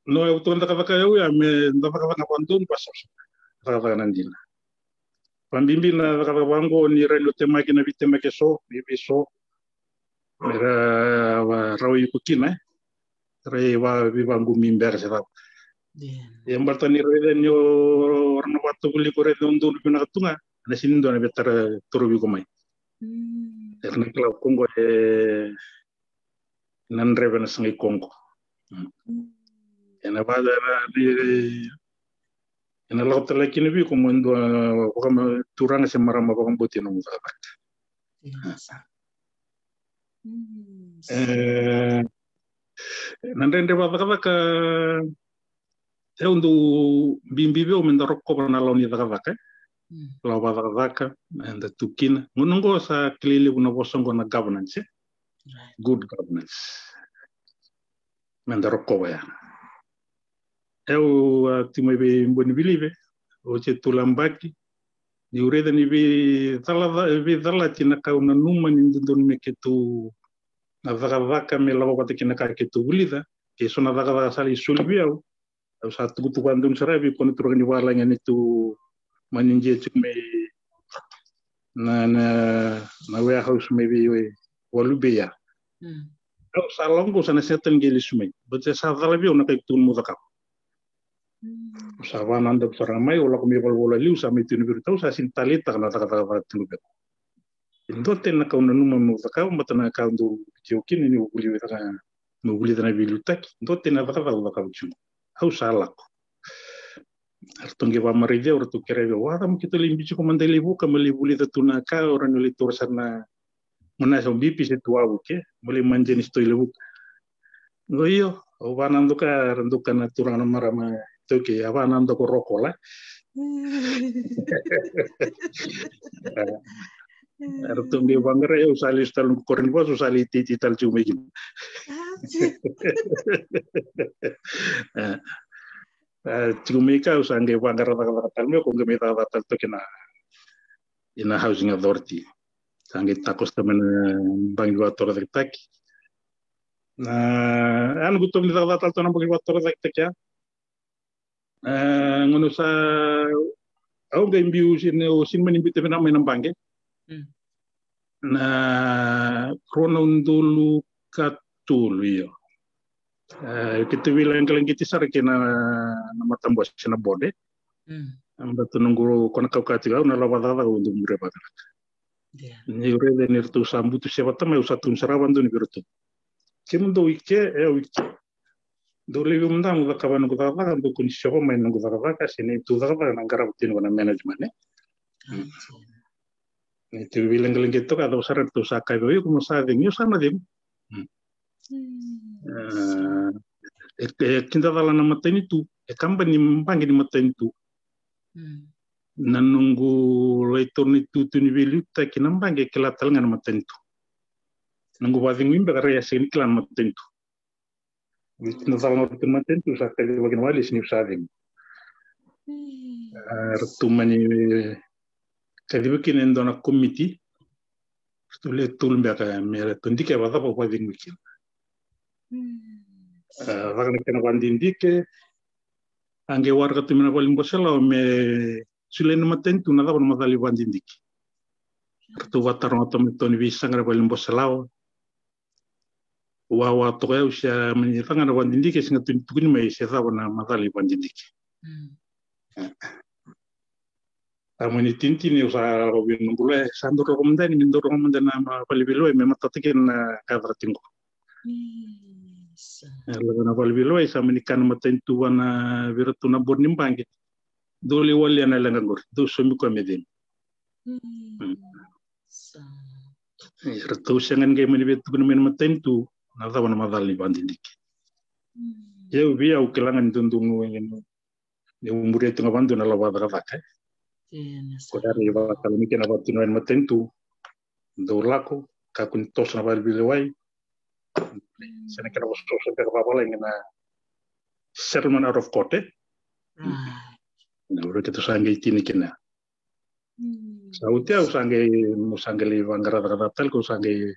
na wa, au toka cakacaka au ya, me da cakacaka vakadodonu, va savasava. Cakacaka na dina. Vabibi na cakacaka vaqo ni rawa ni o temaki na veitemaki eso, vei, vei so. Me ra, va, rawa iko kina, e. Rai va, veivaqumi beka se cava. Ia. Ia baleta ni raica ni o, ra na vakatovolei iko, raica ni o dodonu vinaka tu ga, na sega ni dua na veitara torovi iko mai. Mm. Era na kila o koqo e na dreve na sagai koqo. Mm. Mm. Ena va, ena, ena lako tale kina vei iko mo dua vakama turaga se marama vakabauti na nomu cakacaka. Yes. Mm. E, na dredre vakacakacaka, e, au dau bibi vei au me da rokova na lawa ni cakacaka, e. Mm. Lawa vakacakacaka, e, da tu kina. Gauna oqo sa kilai levu na vosa oqo na governance, e. Right. Good governance. Me da rokova ya. E, au a tiko mai vei Boni Vilive, au se tu labaki, niu raica ni veicala, veicalati na ka au nanuma ni dodonu me keitou na cakacaka me lako vata kei na ka keitou vulica, kei so na cakacaka sa lai soli vei au. Au sa tukutuku a donu sara vei koya na turaga ni valagi, a neitou manidia tiko mai na, na, na warehouse mai vei, vei Walubeia. Mm. Au sa lako qo sa na sega tale ni qai lesu mai. Baleta sa cala vei au na ka e tukuna meu cakava. Mm. Au sa vakanadaku sara ga mai, au lako mai valavala liu, sa mai tukuna vei iratou, au sa sega ni taleitaka na cakacaka vata tiko vei au. E dua tani na ka au nanuma meu cakava, baleta na ka au dau vukei au kina niu vulica, meu vulica na veiliutaki, dua tani na cakacaka au cakava tiko. Au sa lako. Eratou qai vakamaraici au, eratou kerea vei au, a cava me keitou lai biuti iko mada lai vuka, me lai vulica tu na ka, o rawa ni lai taura sara na, mo na sa biuti se tu wavu ke, mo lai madia ni sitoa i Levuka. Qo io, au vakanadaku, era duka na turaga na marama iTaukei, a vakanadaku o Rokola. Eratou qai vaqarai au, sa lesu tale noqu koro ni vosa, au sa lai teitei tale tiko mai kina. E, e, tiko mai kea au sa qai vaqara cakacaka tale mai, au qai mai cakacaka tale toka ina, ina Housing Authority. Sa qai takoso tale mai na baqe ni vakatorocaketaki. Na, a, noqu tovo ni cakacaka tale toka na baqe ni vakatorocaketaki ya. E, gauna sa, au qai biu, sega ni, au sega ni mani biuta vinaka mai na baqe. Mm. Na rua na udolu ka tolu, io. E, keitou veilaqilaqeti sara kei na, na matabose na board. Mm. Baleta noqu, ko na kaukaua tiko au na lavo vakacakacaka au dau muria vakavinaka. Ia. Niu raica ni ratou sa butu sevata mai, au sa tukuna sara vakadodonu vei iratou. Kemudou i ke, e, au i ke. Dou lai vei mada meu cakava noqu cakacaka, dou kua ni sova mai noqu cakacaka, se neitou cakacaka na qarava tiko na management, e. Mm. Neitou veilaqilaqeti toka, cava sara ratou sa kaya vei au, iko mo sa cegu, io sa na cegu. Mm. E, e, e kidacala na matanitu, e kabani ni baqe ni matanitu. Mm. Na noqu lai taura na itutu ni veiliutaki na baqe, e kila tale ga na matanitu. Noqu vakacegui beka, rai a sega ni kila na matanitu. Ni kidacala na itutu ni matanitu, sa kacivaki na walesi niu sa cegu. Mm. A, ratou mani kacivaki kina e dua na komiti. Ratou lewe tolu beka me ratou dikeva cava au vakacegui kina. Mm. A, caka na kena vakadidike. A qai waraka tu mai na vale ni bose lawa me solia na matanitu na cava na macala ni vakadidike. Ratou vataroga toka mai Tony Veisaqa na vale ni Boselawa. Wawa toka yau se a mani caka na vadidike, se ga tu ni tukuni mai se cava na macala ni vadidike. A mani tinitini au sa lako vei na bula, e sa dau lako mada ni, me dau lako mada na ma vale ni veiwai me matata kina na ka caka tiko. E lako na vale ni veiwai, sa mani kana matanitu vua na vei iratou na board ni baqe. Dou lai walia na leqa qori, dou saumi koya me cegu. Sa. E, ratou sega ni qai mani via tukuna mai na matanitu na cava na macala ni vadidike. Ia au via, au kila ga ni dodonu ni muria tu ga vadua na lavo cakacaka. Ko sa ra i vakatala mai kina vatu na matanitu. Dou lako, kakua ni toso na vale ni veiwai. Sega kena vosa beka vavalagi na settlement out of court, e? Na ura keitou sa qai tini kina. Sa oti au sa qai, mo sa qai lai vaqara cakacaka tale, ko sa qai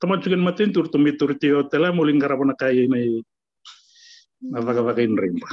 tamata tiko na matanitu, ratou mai tauri tiko tale, mo lai qarava na ka i na, na cakacaka i Draiba.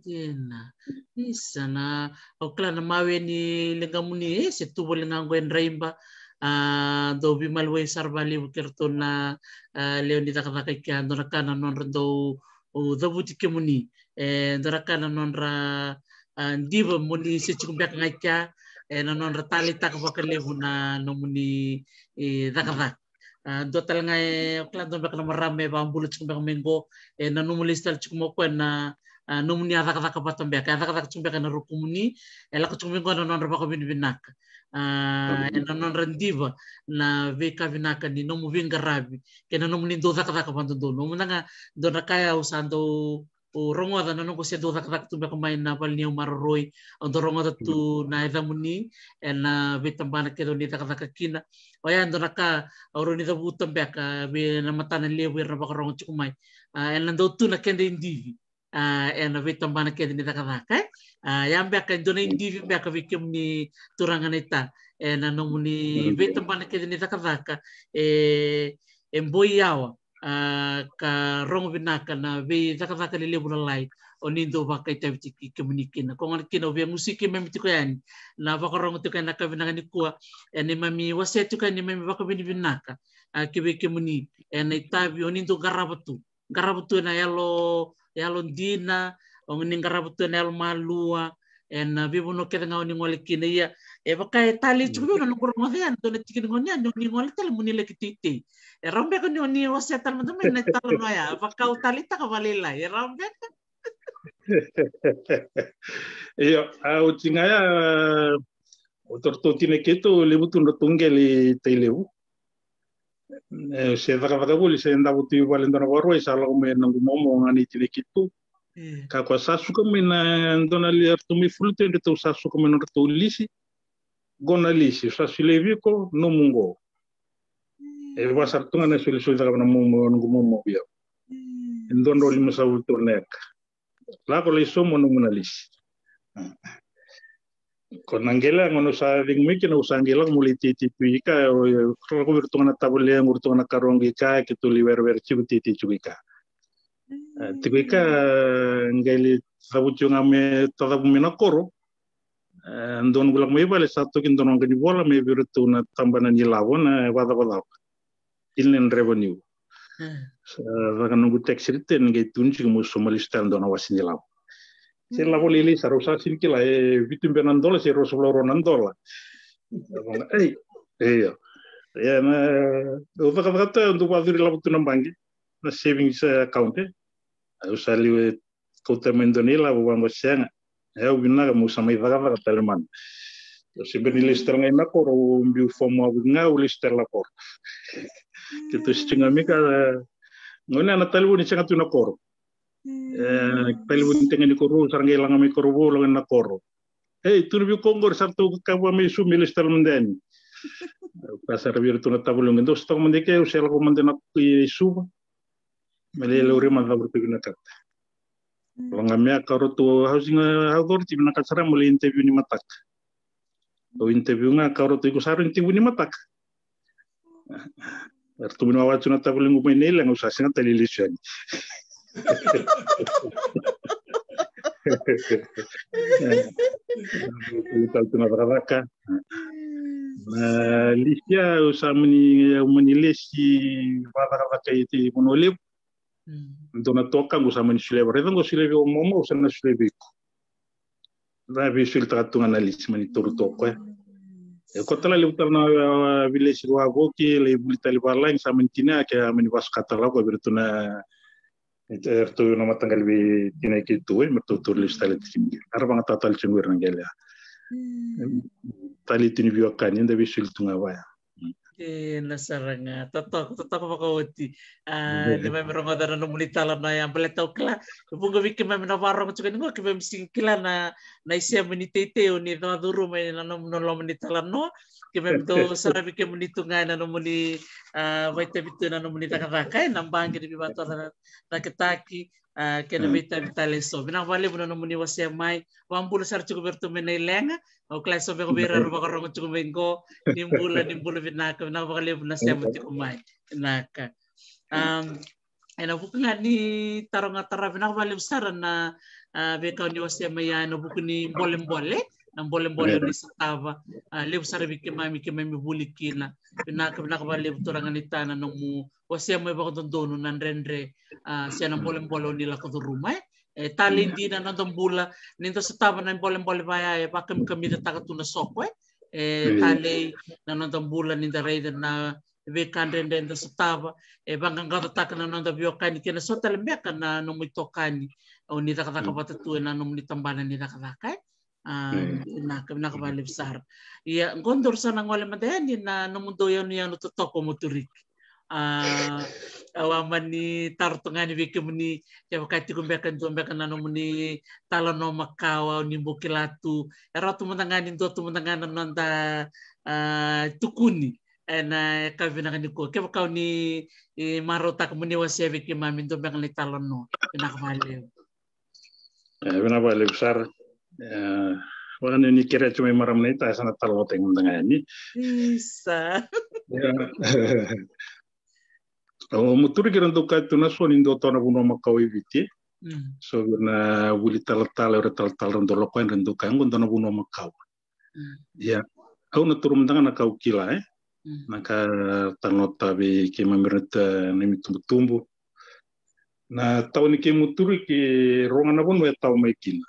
Dina. Isa na, au kila na mawe ni leqamuni, e, se tu voli ga qo e Draiba. A, dou veimaliwai sara valevu kei ratou na, a, lewe ni cakacaka i kea, dua na ka na nodra dau cavuti kemuni. E, dua na ka na nodra, a, diva moni se tiko beka ga i kea, e, na nodra taleitaka vakalevu na nomuni, e, cakacaka. A, dua tale ga e, au kila dua beka na marama e vakabula tiko beka mai qo, e, na nomu lesu tale tiko mai o koya na, a, nomuni a cakacaka vata beka, e a cakacaka tiko beka na rukumuni, e lako tiko mai qo na nodra vakavinavinaka. A, e na nodra diva na veika vinaka ni nomu veiqaravi kei na nomuni dau cakacaka vadodonu. Au mada ga dua na ka e au sa dau rogoca na noqu se dau cakacaka tu beka mai na vale ni au maroroi, au dau rogoca tu na yacamuni e na veitabana kece o ni cakacaka kina. Oya e dua na ka au rawa ni cavuta beka vei na matana levu era na vakarogo tiko mai. A, e na dau tu na keda idivi, a, e na veitabana kece ni cakacaka, e? A, ya beka e dua na idivi beka vei kemuni turaga na ita, e na nomuni veitabana kece ni cakacaka, e, e boi yawa, a, ka rogo vinaka na veicakacaka lelevu lalai o ni dau vakaitavi tiko kemuni kina. Ko gona kina au via gusi keimami tiko yani na vakarogo tiko yani na ka vinaka nikua, e neimami wasea tiko yani neimami vakavinavinaka, a, ki vei kemuni e na itavi o ni dau qarava tu. Qarava tu e na yalo, yalo dina, o ni qarava tu e na yalo malua, e na veivanua kece ga o ni gole kina. Ia e vaka e talei tiko vei au na noqu rogoca yani, dua na tiki ni gauna yani o ni gole tale mo ni laki teitei. E rawa beka ni o ni wasea tale mada mai na italanoa ya, vaka au taleitaka vakalailai, e rawa beka? Io, a, oti ga ya, o ratou tina keitou levu tu na ratou qele i Tailevu. E, se cakacaka voli, se davo tu i vale dua na Vakarauwai, sa lako mai na noqu momo ga ni tina keitou. Ka koya sa suka mai na dua na li, ratou mai Fullerton, ratou sa suka mai na nodratou lisi. Qo na lisi, sa solia vei iko, nomu qo. E vaka sara tu ga na solisoli caka na momo, noqu momo vei au. E dua drau limasagavulu tolu na eka. Lako lai sauma nomu na lisi. Ko na qele ya, gauna au sa cegu mai kina, au sa qai lako meu lai teitei tu i ka, au lako vei iratou ga na tavalequ, iratou ga na karoqu i ka, keitou lai werewere tiko, teitei tiko i ka. E, tiko i ka, qai lai cavu tiko ga me tacavu mai na koro. E, dua noqu lako mai vale, sa toki dua na waqa ni vola mai vei iratou na tabana ni lavo na vakacavacava. Inland Revenue. Sa caka noqu tax return, qai tukuni tiko meu sauma lesu tale dua na wase ni lavo. Se lavo lailai sara, au sa sega ni kila, e vitu beka na dola se ruasagavulu ka rua na dola. Au vaka, ei, io. Ia na, au cakacaka tu, au dau vakacuri lavo tu na baqe, na savings account, e. Au sa liu e kauta mai dua na ilavo, vaqo sega. E, au vinaka meu sa mai cakacaka tale mada. Au se bera ni lesu tale ga i na koro, au biu fomu wavoki ga, au lesu tale na koro. Keitou se tiko ga mai ka, gauna ya na talevoni sega tu na koro. E, talevoni tiko ga ni koro, sa ra qai laga mai koro vou, laga na koro. Ei, tukuna vei koya qori, sa ratou kakava mai Suva me lesu tale mada yani. Au kaya sara vei iratou na tavalequ, dou se toka mada i ke, au se lako mada na i Suva. Me lai laurai mada cava ratou vinakata. Lo ga me a ka ratou Housing Authority vinakata sara mo lai interview ni mataka. Au interview ga ka ratou, iko sa rui interview ni mataka. Ratou mani wawa tu na tavalequ mai na ileqa, au sa sega tale ni lesu yani. Tale tu na cakacaka. Na lisi ya, au sa mani, au mani lesi vakacakacaka i Vanua Levu. Dua na tokaqu sa mani solia vei au. Raica qo, solia vei au, momo, au sa na solia vei iko. Na veisolitaka tu ga na lisi, mani taura tu o koya. E ko tale, levu tale na, a, veilesi vavoki, lai vuli tale i valagi, sa mani tinia, ke a mani vasaka tale o koya vei iratou na, e, eratou na mataqali veitinai keitou, e, me ratou taura lesu tale tiko mai. Era vakayagataka tale tiko qo ira na qele ya. Tale tu ni veiwekani, eda veisoli tu ga vaya. Ena sara ga, totoka, totoka vakaoti. A, ni keimami rogoca na nomuni italanoa ya, baleta au kila, e vuqa vei keimami na vakarorogo tiko yani qo, keimami sega ni kila na, na isema ni teitei o ni curuma ena nomuni loma ni talanoa. Keimami dau saravi kemuni tu ga ena nomuni, a, vakaitavi tu ena nomuni cakacaka, e, na baqe ni veivakatorocaketaki, a, kei na veitavi tale eso. Vinaka vakalevu na nomuni wasea mai. Vakabula sara tiko vei iratou mai Nailega. Au kila eso beka vei ira era vakarogo tiko mai qo. Ni bula, ni bula vinaka, vinaka vakalevu na sema tiko mai. Vinaka. Am, ena vuku ga ni taro ga tara, vinaka vakalevu sara na, a, veika o ni wasea mai ya ena vuku ni bolebole, na bolebole o ni sotava. A, levu sara vei keimami, keimami vuli kina. Vinaka, vinaka vakalevu turaga ni ta na nomu wasea mai vakadodonu na dredre, a, se na bolebole o ni lako curuma, e. E talei dina na noda bula, ni da sotava na bolebole vaya, e vakamikamicataka tu na soko, e. E talei na noda bula ni da raica na veika dredre da sotava, e vaqaqacotaka na noda veiwekani kei na so tale beka na nomu itokani o ni cakacaka vata tu ena nomuni tabana ni cakacaka, e. A, vinaka, vinaka vakalevu sara. Ia, qo daru sa na gole mada yani na nomudou yanuyanu totoka o Moturiki. A, au a mani taro tu ga yani vei kemuni, kevaka e tiko beka e dua beka na nomuni talanoa makawa o ni bau kila tu. E rawa tu mada ga ni dua tu mada ga na noda, a, tukuni ena yakavi vinaka nikua. Kevaka o ni, e, marautaka mo ni wasea vei keimami e dua beka na italanoa. Vinaka vakalevu. E, vinaka vakalevu sara. E, vaka ni kerea tu mai marama na ita, e sa na talanoataki mada ga yani. Isa. Ia. O Moturiki era dau kaya tu na so ni dua toka na vanua makawa i Viti. Mm. So vei ira na vuli talatala, era talatala era dau lako yani, era dau kaya qo dua na vanua makawa. Mm. Ia, au na taura mada ga na ka au kila, e? Mm. Na ka talanoataka vei keimami ira na ta-, na neimami itubutubu. Na tawa ni kei Moturiki, rua ga na vanua e tawa mai kina.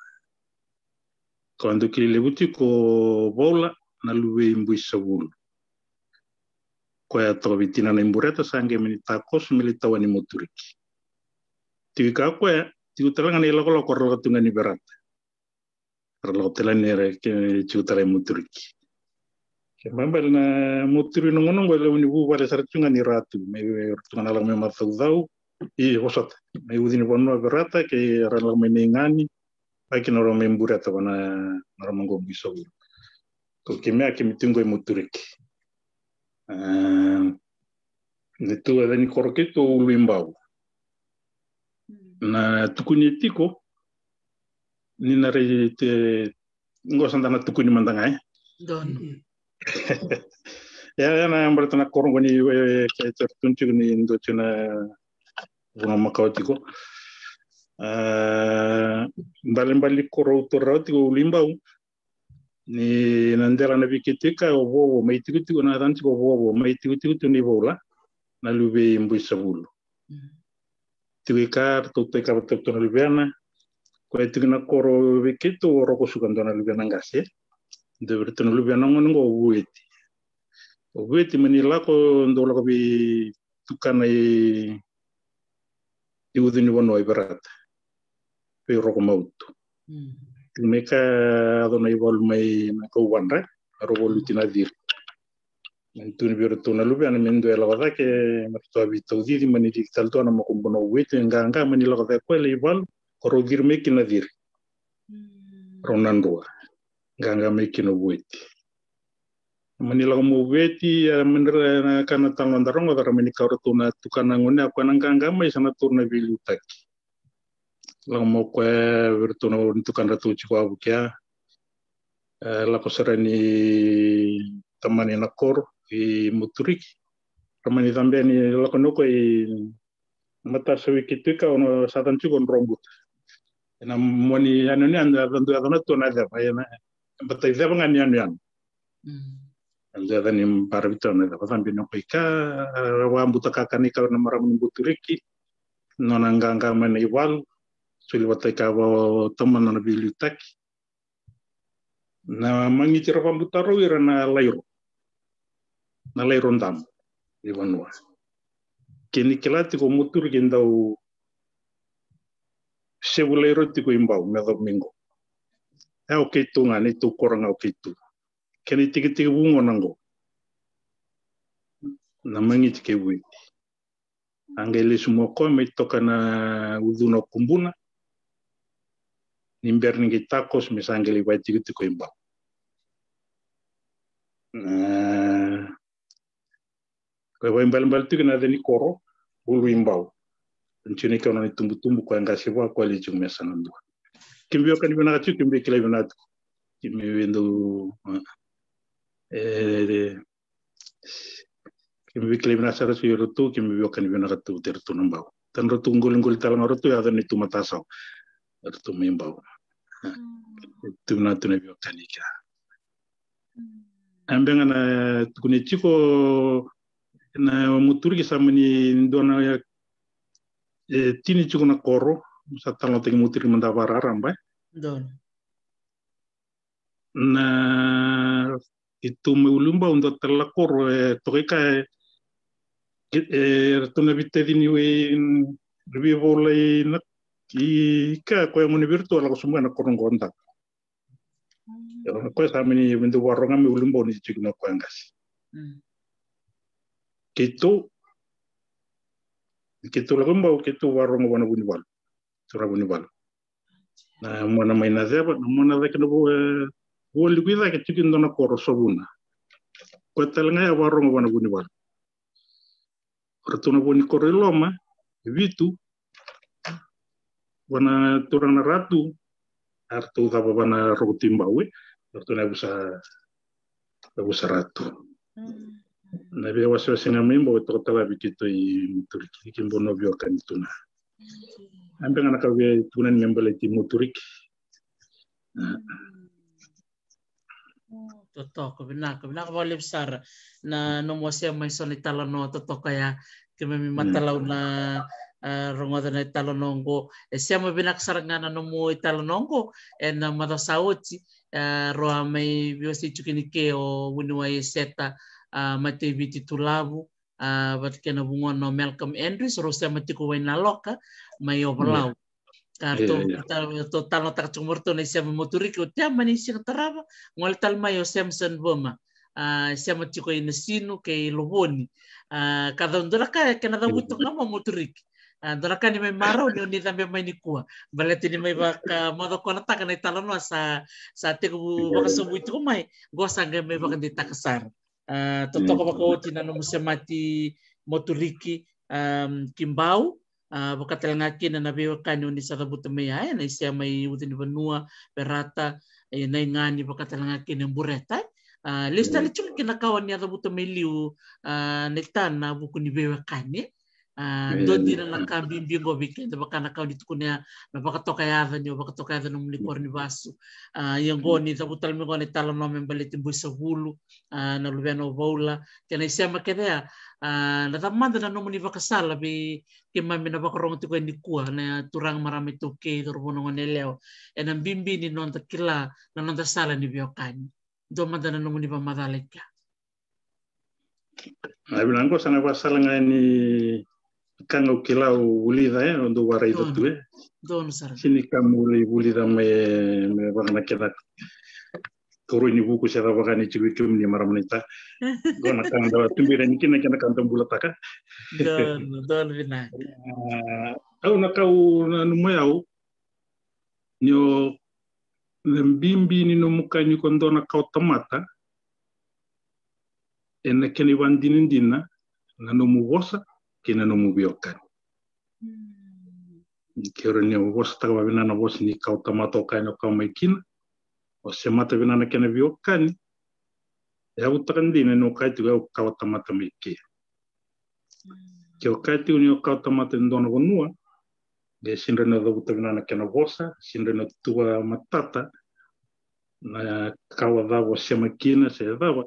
Ka dau kilai levu tiko o Vaula na luve i Buisavulu. Koya toka vei tinana i Bureta, sa qai mani takoso me lai tawa ni Moturiki. Tiko i koya, tiko tale ga na ilakolako ra lako tu ga ni Verata. Ra lako tale ni ra ke tiko tale i Moturiki. Ke mai bale na Moturiki na gauna qo e levu ni vuvale sara tu ga ni Ratu. Mai ra tu ga na lako mai Macaucau. I vosota. Mai uci ni vanua Verata, ke ra lako mai Neigani. Mai kina ra mai Bureta va na, na ra mai qo Buisavulu. Ko keimami, keimami tiko qo i Moturiki. A, ni tu e ni koro keitou Uluibau. Na tukuni tiko, ni na raica, qo sa da na tukuni mada ga, e? Donu. Ia, ia na baleta na koro qo ni, e, ke tara tu tiko ni dua tiko na vanua makawa tiko. A, balebale ni koro au taura rawa tiko Uluibau. Ni na dela na vei keitou i kea o Vovo, mai tikotiko na yacana tiko o Vovo, mai tikotiko tu ni Vaula, na luve i Buisavulu. Mm. Tiko i kea, ratou taukena vata tu na luvena. Koya tiko na koro vei keitou o Rokosuka, dua na luvena qase. Dua vei iratou na luvena gona qo o Vueti. O Vueti mani lako, dau lako vei tukana i, i ucu ni vanua i Verata. Vei Rokomautu. Mm. Tiko mai kea, yaco na ivalu mai na Kauvadra, rau valuti na ciri. Mani tukuni vei iratou na luvena me dua e lako cake, me ratou a veitaucici, mani cici tale tu na makubuna o Vueti, e qaqa mani lako cake koya lai valu, ko rau ciri mai kina na ciri. Mm. Rau na drua. Qaqa mai kina o Vueti. Mani lako mai o Vueti, a, mani ra na ka na talo da rogoca, ra mani kaya o ratou na tukana gona, a koya na qaqa mai sa na taura na veiliutaki. Lako mai o koya vei iratou na nitukadratou tiko wavoki ya. E, lako sara ni tamani na koro i Moturiki. Ra mani cabe yani, lako ni o koya i matasavi keitou i kea, o na sa yacana tiko o Drobuta. Ena mua ni yanuyanu, e dua yacana tu na ceva, ena, baleta i ceva ga ni yanuyanu. Mm. Eda ni bara vita na cava cabe ni koi ka, a, vakabuta kakana i ka na marama ni Buturiki, nona qaqa mai na ivalu, soli vata i ka vao tama nona veiliutaki. Na magiti ra vakabuta rau ira na lairo. Na lairo damu ni vanua. Keni kila tiko Moturiki dau sevu lairo tiko i Bau, me cava me qo. E o keitou ga, neitou koro ga o keitou. Kena itikitiki vuqo na qo. Na magiti kei Vuiti. A qai lesu mo koya mai toka na ucuna o Kubuna. Ni bera ni qai takoso me sa qai lai vaitikotiko i Bau. Na Koya e vakaibalebale tiko na yaca ni koro, Ulu i Bau. Ni tiko ni kau na ni tubutubu, koya qase vua, koya li tiko me sa na dua. Keimami veiwekani vinaka tiko, keimami veikilai vinaka tiko. Keimami veidau, e, keimami veikilai vinaka sara tiko iratou, keimami veiwekani vinaka tu, te ratou na Bau. Tana ratou qoliqoli tale ga ratou, yaca ni tu matasawa. Ratou mai Bau. Tu vinaka tu na veiwekani kea. A bega na tukuni tiko na Moturiki sa mani dua na, e, tini tiko na koro, sa talanoataki Moturiki mada vakararaba, e. Donu. Na, keitou mai Ulu i Bau, dua tale na koro, e, toka i ka, e, e, ratou na veitacini, e, veivaulai na, i ka, koya gone vei iratou, a lako sobu ga na koro qo daka. Io, na koya sa mani, mani dau vakarogo ga mai Ulu i Bau ni tiko na koya qase. Mm. Keitou, keitou lako i Bau, keitou vakarogo vua na Vunivalu. Turaga Vunivalu. Na mona mai na ceva, na mona cake na vo, e, voliku i cake tiko e dua na koro Sovuna. Koya tale ga ya vakarogo vua na Vunivalu. Ratou na vo ni koro i loma, e vitu, vua na turaga na Ratu, a ratou cava vua na Roko Tui Bau, e, ratou na yavusa, yavusa Ratu. Mm. Na veiwasewase ga mai Bau, e toka tale vei keitou i Moturiki, kei Bau na veiwekani tu na. Mm. A bega na ka vei tukuna ni me baleti Moturiki. Mm. Mm, totoka, vinaka, vinaka vakalevu sara na nomu wasea mai so na italanoa totoka ya. Keimami matalau na, a, rogoca na italanoa oqo. E sema vinaka sara ga na nomu italanoa oqo ena macawa sa oti, a, rau a mai veiwasei tiko kina ke o vuniwai Eseta, a, Mateviti Tulavu, a, vata kei na vugona o Malcolm Andrews, rau sema tiko Wainaloka mai Ovalau. Ka ratou, ratou talanoataka tiko mai ratou na isema Moturiki, o Tea mai na isiga tarava, gole tale mai o Samson Voma, a, sema tiko i Nasinu kei Lovoni. A, ka dau dua na ka kena cavuti tiko ga mai Moturiki. A, dua na ka ni mai marau ni o ni cabe mai nikua. Baleta ni mai vakamacakokanataka na italanoa sa, sa tekivu vakasobu tiko mai, qo sa qai mai vakadeitaka sara. A, totoka vakaoti na nomu semati Moturiki, am, ki Bau, a, vaka tale ga kina na veiwekani o ni sa cavuta mai ya, e, na isema i Ucunivanua, Verata, e, Naigani, vaka tale ga kina e Bureta, e. A, lesu tale tiko kina ka o ni a cavuta mai liu, a, na itana vuku ni veiwekani, e. A, dua dina na ka bibi qo vei keda, vaka na ka o ni tukuna ya, na vakatokayaca, ni o vakatokayaca nomuni koro ni vasu. A, ia qo ni cavuta tale mai qo na italanoa me baleti Buisavulu, a, na luvena o Vaula, kei na isema kece ya, a, na cava mada na nomuni vakasala vei keimami na vakarogo tiko e nikua, na turaga, marama, iTaukei, cauravou, na goneyalewa, ena bibi ni noda kila na noda sala ni veiwekani. Dua mada na nomuni vakamacala i kea. Na vinaka qo sa na vakasala ga ni ka ga au kila au vulica, e, au dau vakaraica tu, e. Donu sara. Sega ni ka meu lai vulica mai, e, me vaka na kena koroi ni vuku se cava ga ni tiko vei kemuni marama naita. Qo na ka da tuberi yani kina, kena ka da bulataka. Donu, donu vinaka. A, au na ka au nanuma o yau, ni o na bibi ni nomu kaya ni ko dua na kawatamata, ena kena ivakadinadina na nomu vosa kei na nomu veiwekani. Mm. Ni kero ni o vosataka vakavinaka na vosa ni kawatamata o kaya ni o kawa mai kina, o semata vinaka na kena veiwekani, e yavutaka dina ni o kaya tiko o kawatamata mai ke. Ke o kaya tiko ni o kawatamata e dua na vanua, qai sega ni o cavuta vinaka na kena vosa, sega ni o tuva matata na kawa cava o sema kina se cava.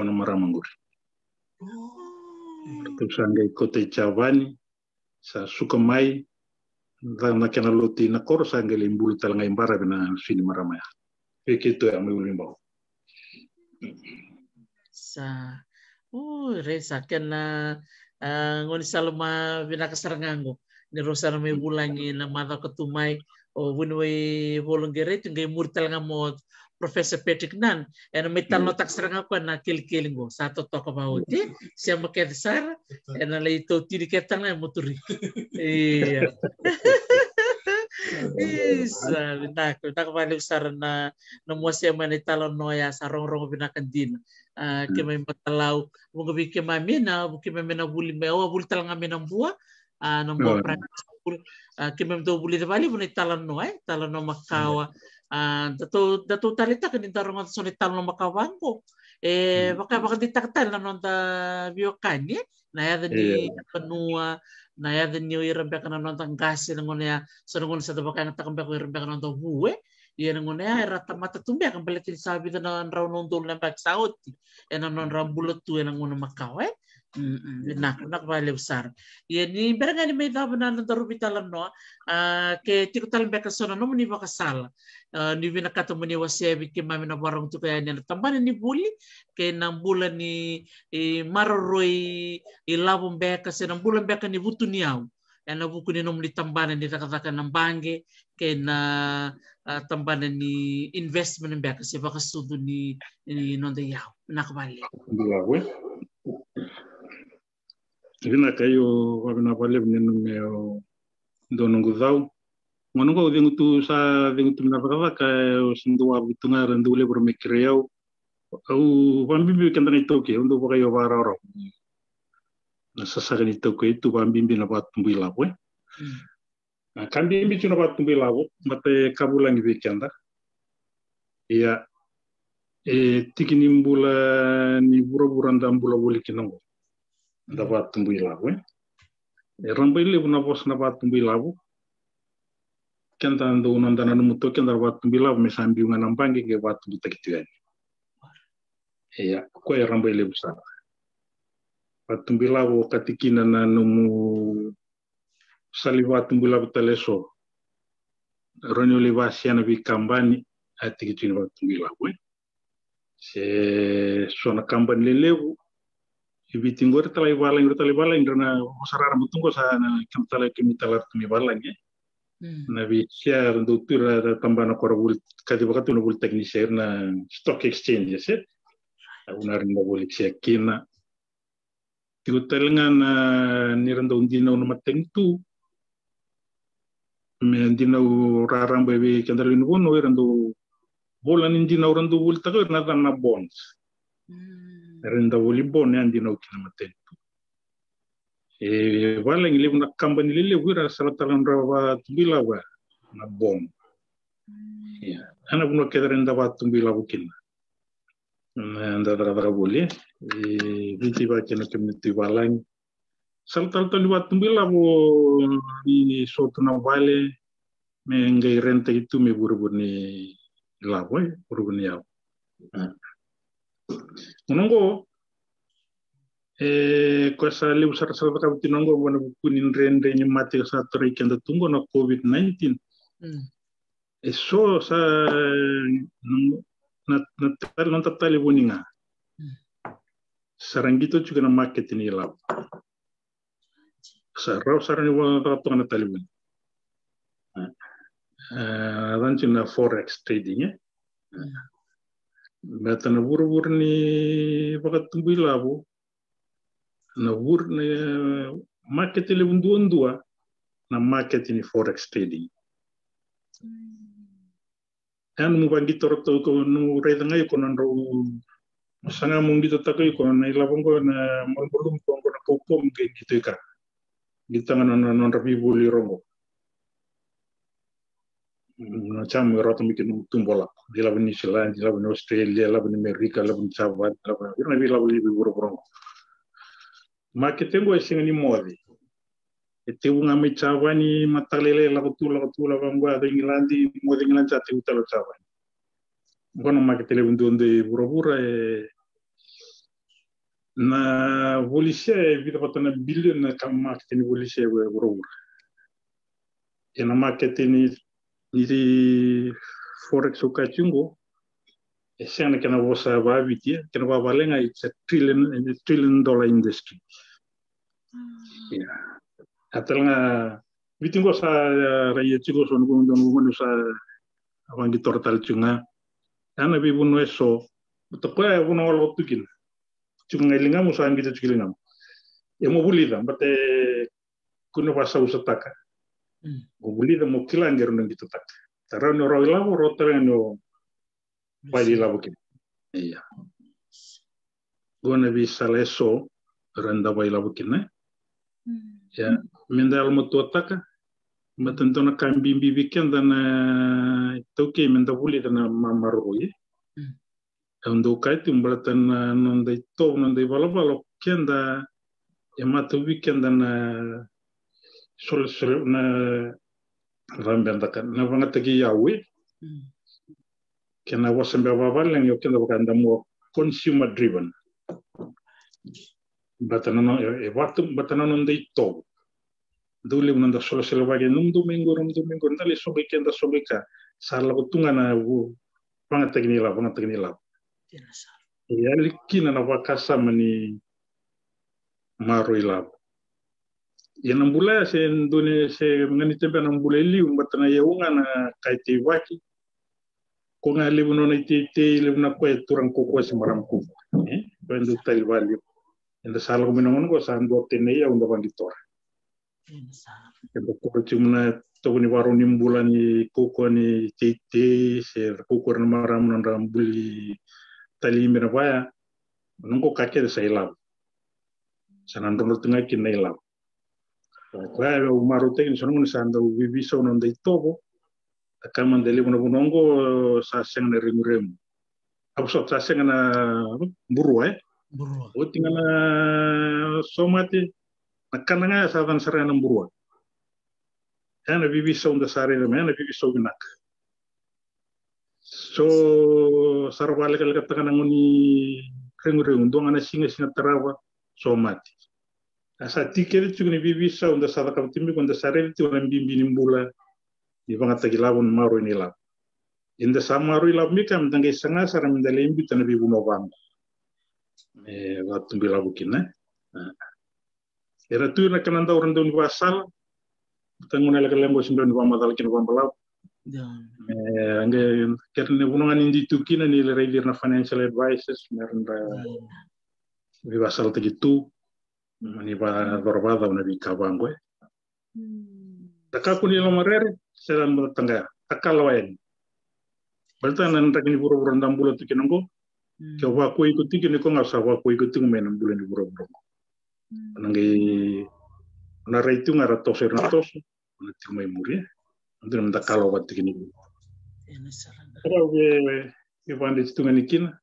kau na marama qori. Ratou sa qai kauta i Javani, sa suka mai, da na kena lotu i Nakoro, sa qai lai bula tale ga i baravi na sui ni marama ya. Vei keitou ya mai Ulubau. Sa, o, rei sa kena, a, gaunisala ma vinaka sara ga qo. Ni rau sa na mai vulagi na macawa ka tu mai, o Vuniwai Volo qai rei tu qai muri tale ga mo Professor Patrick Nunn, ena mai talanoataka sara ga koya na kelikeli qo, sa totoka vaoti, sema kece sara, ena lai tautini kece tale ga e Moturiki. Ia. Isa, vinaka, vinaka vakalevu sara na, na mua sema na italanoa ya, sa rogorogo vinaka dina. A, keimami Batalau, vuqa vei keimami na, vu keimami na vuli mai, au a vuli tale ga mai Nabua, a, Nabua Primary School. A, keimami dau vulica vakalevu na italanoa, e, italanoa makawa. A, datou, datou taleitaka ni da rogoca so na italanoa makawa qo. E, vaka, vakadeitaka tale na noda veiwekani, e, na yaca ni vanua, na yaca ni o ira beka na noda qase na gauna ya, so na gauna sa da vakayagataka beka o ira beka na noda vu, e. Ia na gauna ya era tamata tu beka baleta ni sa vica na drau na udolu na yabaki sa oti ena nodra bula tu ena gauna makawa, e. Mm, mm, vinaka, vinaka vakalevu sara. Ia ni bera ga ni mai cava na nodaru veitalanoa, a, ke tiko tale beka so na nomuni vakasala, a, ni vinakata mo ni wasea vei keimami na vakarorogo tiko yani ena tabana ni vuli kei na bula ni, e, maroroi ilavo beka se na bula beka ni vutuniyau ena vuku ni nomuni tabana ni cakacaka na baqe kei na, a, tabana ni investment beka se vakasucu ni, ni noda iyau. Vinaka vakalevu. Vinaka, io, vakavinavinaka vakalevu ni nanumi au dua noqu cau. Gauna qo au cegu tu, sa cegu tu mai na cakacaka, au se dau wavu tu ga, ra dau levu ra mai kerei au. Au vakabibi keda na iTaukei, au dau vakaio vakarawarawa. Na sasaga ni iTaukei tu vakabibi na vakatubu ilavo, e. Mm. Na ka bibi tu na vakatubu ilavo, baleta e ka vulagi vei keda. Ia, e tiki ni bula ni vuravura da bula voli kina qo. Da vakatubu ilavo, e. E rabailevu na vosa na vakatubu ilavo. Keda dau noda nanuma tu, keda na vakatubu ilavo me sa biu ga na baqe qai vakatubutaki tu yani. Ia, koya e rabailevu sara. Vakatubu ilavo, okati kina na nomu sala ni vakatubu ilavo tale eso. Rawa ni o lai wasea na veikabani, a tiki tu ni vakatubu ilavo, e. Se so na kabani lelevu. I Viti qo era talai valagi, era talai valagi, ra na vosa raraba tu qo sa na kena talai kemuni tale tu mai valagi, e. Mm. Na veisea era dau tu, ra tabana ko ra voli, kacivaka tu na volitaki ni sea, na stock exchange, e se. Au na rawa ni voli sea kina. Tiko tale ga na ni ra dau dinau na matanitu. Me dinau raraba vei keda lewe ni vanua, era dau vola ni dinau ra dau volitaka, era na yacana na bonds. Mm. Era dau voli bond, e a dinau kina matanitu. E valagi levu na kabani lelevu, era sala tale na nodra vakatubu ilavo na bond. Mm. Ia, ena vanua kece era dau vakatubu ilavo kina. Na da cakacaka voli, e, Viti vaka kina kemuni tu i valagi. Sala tale tu ni vakatubu ilavo ni so tu na vale me qai rentaki tu me vuravura ni lavo, e, vuravura ni yau. A. Gauna qo, e, koya sa levu sara, sara cakava tu na qo, vua na vuku ni dredre ni mate sa tarai keda tu qo na COVID nineteen. Mm. E so sa na, na, na tal-, noda talevoni ga. Mm. Sa ra qito tiko na makete ni lavo. Sa rawa sara ni vakatoka na talevoni. A, a, yacana tiko na forex trading, e. Mm. Baleta na vuravura ni vakatubu ilavo, na vur-, na makete levu duadua, na makete ni forex trading. Mm. E nomu vaqito ratou, ko nomu raica ga iko nodrau, saga mo qitotaka iko na ilavo qo, na malumalumu qo, qo na kaukaua mo qai qito i ka. Qito ga na, na, nodra veivoli ira qo. Na Japan, Europa, me kena tubu lako. Ilavo ni New Zealand, ilavo ni Australia, ilavo ni Amerika, ilavo ni Japan, ilavo, ira na veilavo levu i vuravura qo. Makete qo e sega ni moce. E tekivu ga mai Japan, mataka lailai, lako tu, lako tu, lako qo, yaco Igiladi, moce Igiladi, sa tekivu tale o Japan. Qo na makete levu duadua i vuravura, e, na voli sea e vica vata na bilioni na ka makete ni voli sea e vuravura. Ia na makete ni, ni forex au kaya tiko qo, e sega na kena vosa vakaViti, e, kena vakavavalagi, it's a trillion, a trillion dollar industry. Mm. Ia. A tale ga, Viti qo sa, e, ra ia tiko so na vanua, vanua sa vaqitora tale tiko ga. Ia na veivanua e so, baleta koya e vanua o lako tu kina. Tiko ga i ligamu, sa qito tiko i ligamu. Ia mo vulica, baleta e kua ni vakasausataka. Mm. Mo vulica mo kila qai rawa ni qitotaka. Sa rawa ni o rawa ilavo, rawa tale ga ni o vakailavo kina. Ia. Qo na veisala e so era dau vakailavo kina. Mm. Ia, meda yalomatuataka, baleta dua na ka bibi vei keda na iTaukei, meda vulica na mamaroroi. Mm. Au dau kaya tiko baleta na noda itovo, noda ivalavala o keda, e matau vei keda na sole, sole, na vabedaka, na vagataki iyau, e. Mm. Kena vosa beka vakavalagi o keda vaka da more consumer driven. Baleta na no-, e, e vatu, baleta na noda itovo. Dau levu na noda solosolevaki, nomudou mai qori, nomudou mai qori, da lai soqo i ke, da soqo i ka. Sa lako tu ga na vu-, vagataki ni lavo, vagataki ni lavo. Dina sara. E yali kina na vakasama ni maroroi lavo. Ia na bula ya se dua ni, se ganita beka na bula e liu, baleta na iyau ga na ka e teivaki. Ko ga levu na nona iteitei, levu na koya e turaga kaukaua se marama kaukaua. E? Koya e dau tali vakalevu. Eda sa lako mai na gauna qo sa dua tena iyau da vaqitora. Eda koro tiko mai na tovo ni varau ni bula ni kaukaua ni teitei se kaukaua na marama na nodra buli talibe na vaya. Na qo ka kece sa ilavo. Sa na drodro tu ga kina na ilavo. Koya au marautaki ni so na gauna sa dau vivisau na noda itovo. A ka mada levu na vanua oqo sa sega na reguregu. A vosa sa sega na burua e. Burua. Oti ga na somate na kana ga sa cana sara na burua. Ena vivisau da sa raica mai ena vivisau vinaka. So sa ra vakalekalekataka na gauna ni reguregu dua ga na siga siga tarava somate. A sa tiko kece tiko ni vivisau da sa cakava tiko mai ko da sa raica tiko na bibi ni bula ni vagataki lavo ni maroi ni lavo. Eda sa maroi lavo mai ka me da qai saga sara me da lai biuta na veivanua vaqo me vakatubu lavo kina. Era tu na kena dau ra dau ni vasala. Taguna leka lego si dau ni vamacala kina vabalavu. Me qai kere ni vanua ga ni di tu kina ni le raici ira na financial advisors me ra da vivasalataki tu. Ni vacora vacau na veika vaqo e. Da kakua ni lomarere se da mada taqaya. Takalawa yani. Baleta na draki ni vuravura da bula tu kina qo. Ke o vakuai iko tiko ni ko ga sa vakuai iko tiko mai na bula ni vuravura qo. Na qai na rai tu ga ra toso ira na toso. Na tiko mai muri e. Dua na mada kalawa vata tiko ni. Era ve ve vande tu ga ni kina.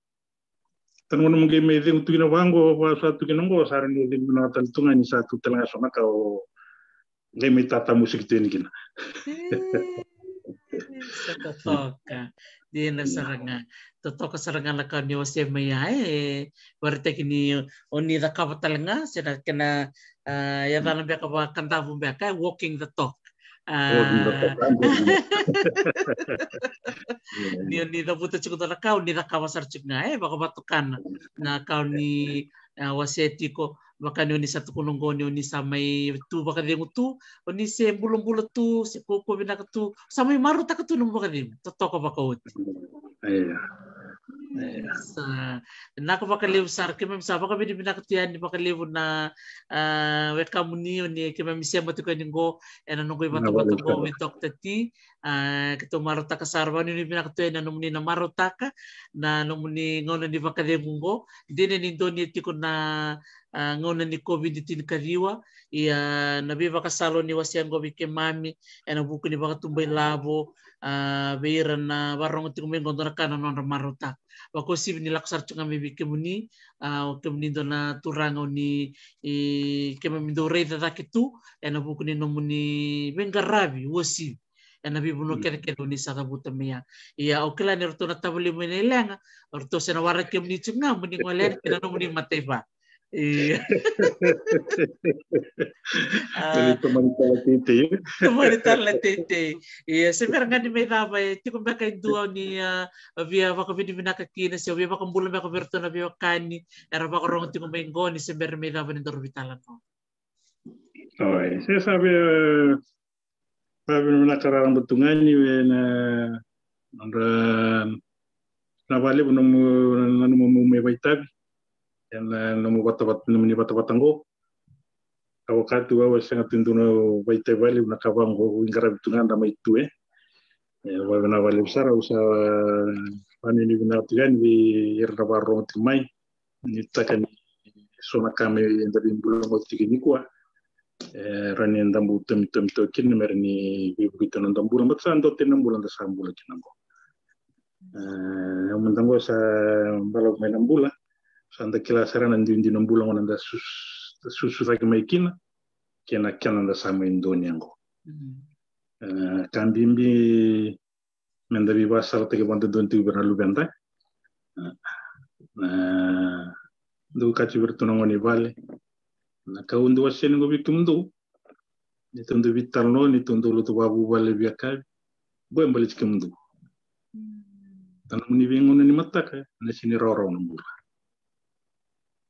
Tana gona mo qai mai cegu tu kina vaqo vasa tu kina qo sa ra ni cegu na tale tu ga ni sa tu tale ga so na ka o qai mai tata musiki tu yani kina. Sa totoka. Dina sara ga. Totoka sara ga na ka ni wase mai ya e. Varitaki ni o ni cakava tale ga se na kena yacana beka vakadavu beka e walking the talk. Ni o ni cavuta tiko dua na ka o ni cakava sara tiko ga e vakavatukana na ka o ni wase tiko. Vaka ni o ni sa tukuna oqo ni o ni sa mai tu vakacegu tu o ni se bulabula tu se kaukaua vinaka tu sa mai marautaka tu nomu vakacegu totoka vakaoti. Sa naka vakalevu sara keimami sa vakavinavinaka tu yani vakalevu na wekamuni o ni keimami sema tiko yani qo ena noqu ivatavata qo vei Doctor T. Keitou marautaka sara vakanuinui vinaka tu ena nomuni na marautaka na nomuni gauna ni vakacegu qo. Dina ni doni e tiko na gauna ni COVID tinikaciwa. Ia na veivakasala ni wasea qo vei keimami ena vuku ni vakatubai lavo vei ira na vakarogo tiko mai qo dua na ka na nodra marautaka. Vakauasivi ni lako sara tiko ga mai vei kemuni o kemuni dua na turaga o ni keimami dau raica cake tu ena vuku ni nomuni veiqaravi uasivi. Ena veivanua kecekece o ni sa cavuta mai ya. Ia au kila ni ratou na tavali mai na ilega o ratou se na waraki kemuni tiko ga mo ni gole yani kina nomuni mataiva. Ia. Tomani tala teitei. Tomani tala teitei. Ia se bera ga ni mai cava e tiko beka e dua ni a via vakavinavinaka kina se via vakabula beka vei ratou na veiwekani era vakarogo tiko mai qo ni se bera mai cava ni doro vitala no. Oi, se sa via vakavinavinaka raraba tu ga ni vei na nodra na valevu nomu nanuma mo mai vaitavi ena nomu vatavata nomuni vatavata qo. Ka vaka tu au e sega tu dua na vaitavi valevu na ka vaqo au iqaravi tu ga da mai tu e. E vavina valevu sara au sa vanuinui vinaka tu ga ni vei ira na vakarogo tiko mai. Ni taka ni so na ka me da veibula mo tiki nikua. E ra ni da bu tomitomi toki kina me ra ni veivuki tu na da bula bata sa dua tena bula da sa bula kina qo. E au mada qo sa balavu mai na bula sa da kila sara na duidui na bula qo na da susu cake mai kina. Kena kena da sa mai doni qo. E ka bibi me da veivasalataki vakadodonu tiko vei ira na luveda. Na dau kati vei iratou na gone i vale na ka au dau wasea ni qo vei kemudou. Ni tou dau veitalanoa ni tou dau lotu vakavuvale via kavi. Qo e baleti kemudou. Na nomuni veigauna ni mataka na sini rawarawa na bula.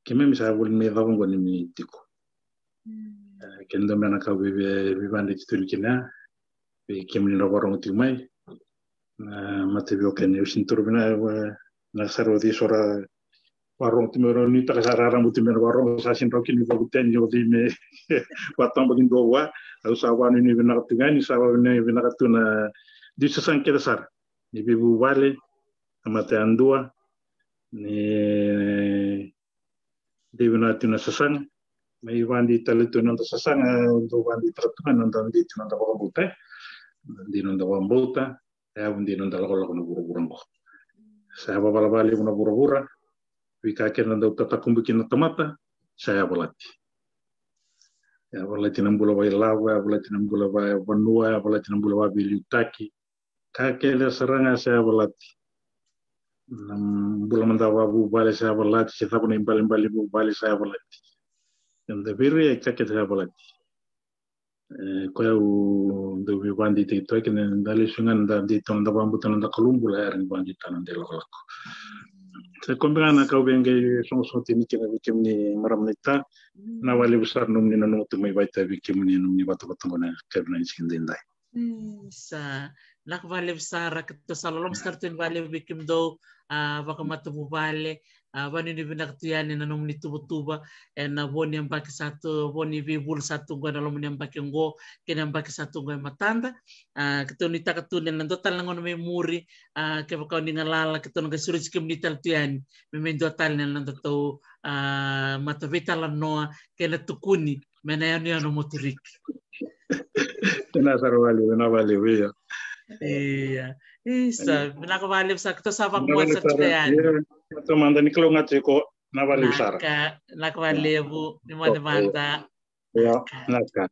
Keimami sa voli me cava qo ni mi tiko. Ke dua me na ka veivadreti tuli kina vei kemuni na vakarogo tiko mai. Na mata veiwekani au sini toro vinaka na sara o cei so ra varogo tu me rau ni taka sa rarabu tu me na varogo sa sin rau kina vakuteni o dei me vatamba ki dua vua. Au sa vanuinui vinaka tu ga ni sa vanuinui vinaka tu na dui sasaga kece sara ni veivuvale, na mata yadua, ni dei vinaka tu na sasaga. Mai vadi tale tu na noda sasaga, dou vadi tale tu na noda dei tu na noda vakabauta, dei na noda vakabauta. Yavu dei na noda lakolako na vuravura oqo. Sa yava valavala levu na vuravura. Veika kece na dau tatakubu kina na tamata sa yava lati. Yava lati na bula vailavo, yava lati na bula vavanua, yava lati na bula vaveiliutaki. Ka kece sara ga sa yava lati. Na bula mada vavuvale sa yava lati, se cava na ibalebale vuvale sa yava lati. Eda veirai ka kece sa yava lati. E, koya au dau veivakadeitaki tu kina, da lesu ga na da dei tu na da vakabauta na da Kalou bula, era ni vakadeitaka na da ilakolako. Sa kobe ga na kau vei qai sogosogo tini kina vei kemuni marama naita. Na vakalevu sara nomuni nanuma tu mai vakaitavi vei kemuni nomuni vatavata oqo na kavina ni siga daidai. Sa vinaka vakalevu sara, keitou sa loloma sara tu yani vakalevu vei kemudou a vakamatavuvale. A vanuinui vinaka tu yani na nomuni tuvatuva ena vo ni yabaki sa tu, vo ni veivula sa tu oqo ena loma ni yabaki oqo kei na yabaki sa tu oqo e matada. A keitou nuitaka tu ni na dua tale na gauna mai muri, a kevaka o ni galala keitou na qai sureti kemuni tale tu yani me mai dua tale na nodatou a mata veitalanoa kei na tukuni me na yanuyanu o Moturiki. Vinaka sara vakalevu, vinaka vakalevu. Ia, ia, isa, vinaka vakalevu sara, keitou sa vakamoce sara tiko yani. Ia, keitou mada ni kalougata tiko. Vinaka vakalevu sara. Vinaka vakalevu, ni moce mada. Ia, vinaka.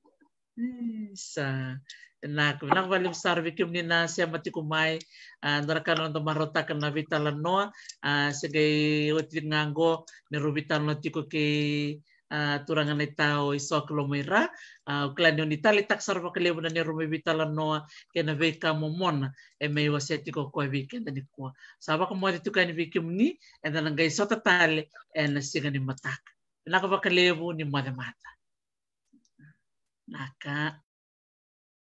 Isa, vinaka, vinaka vakalevu sara vei kemuni na sema tiko mai. A dua na ka na noda marautaka na veitalanoa, a se qai oti ga oqo, neirau veitalanoa tiko kei a turaga naita o Isaac Lomaira. A au kila ni oni taleitaka sara vakalevu na neirau mai veitalanoa kei na veika momona e mai wasea tiko o koya vei keda nikua. Sa vakamoce tiko yani vei kemuni, eda na qai sota tale ena siga ni mataka. Vinaka vakalevu, ni moce mada. Vinaka.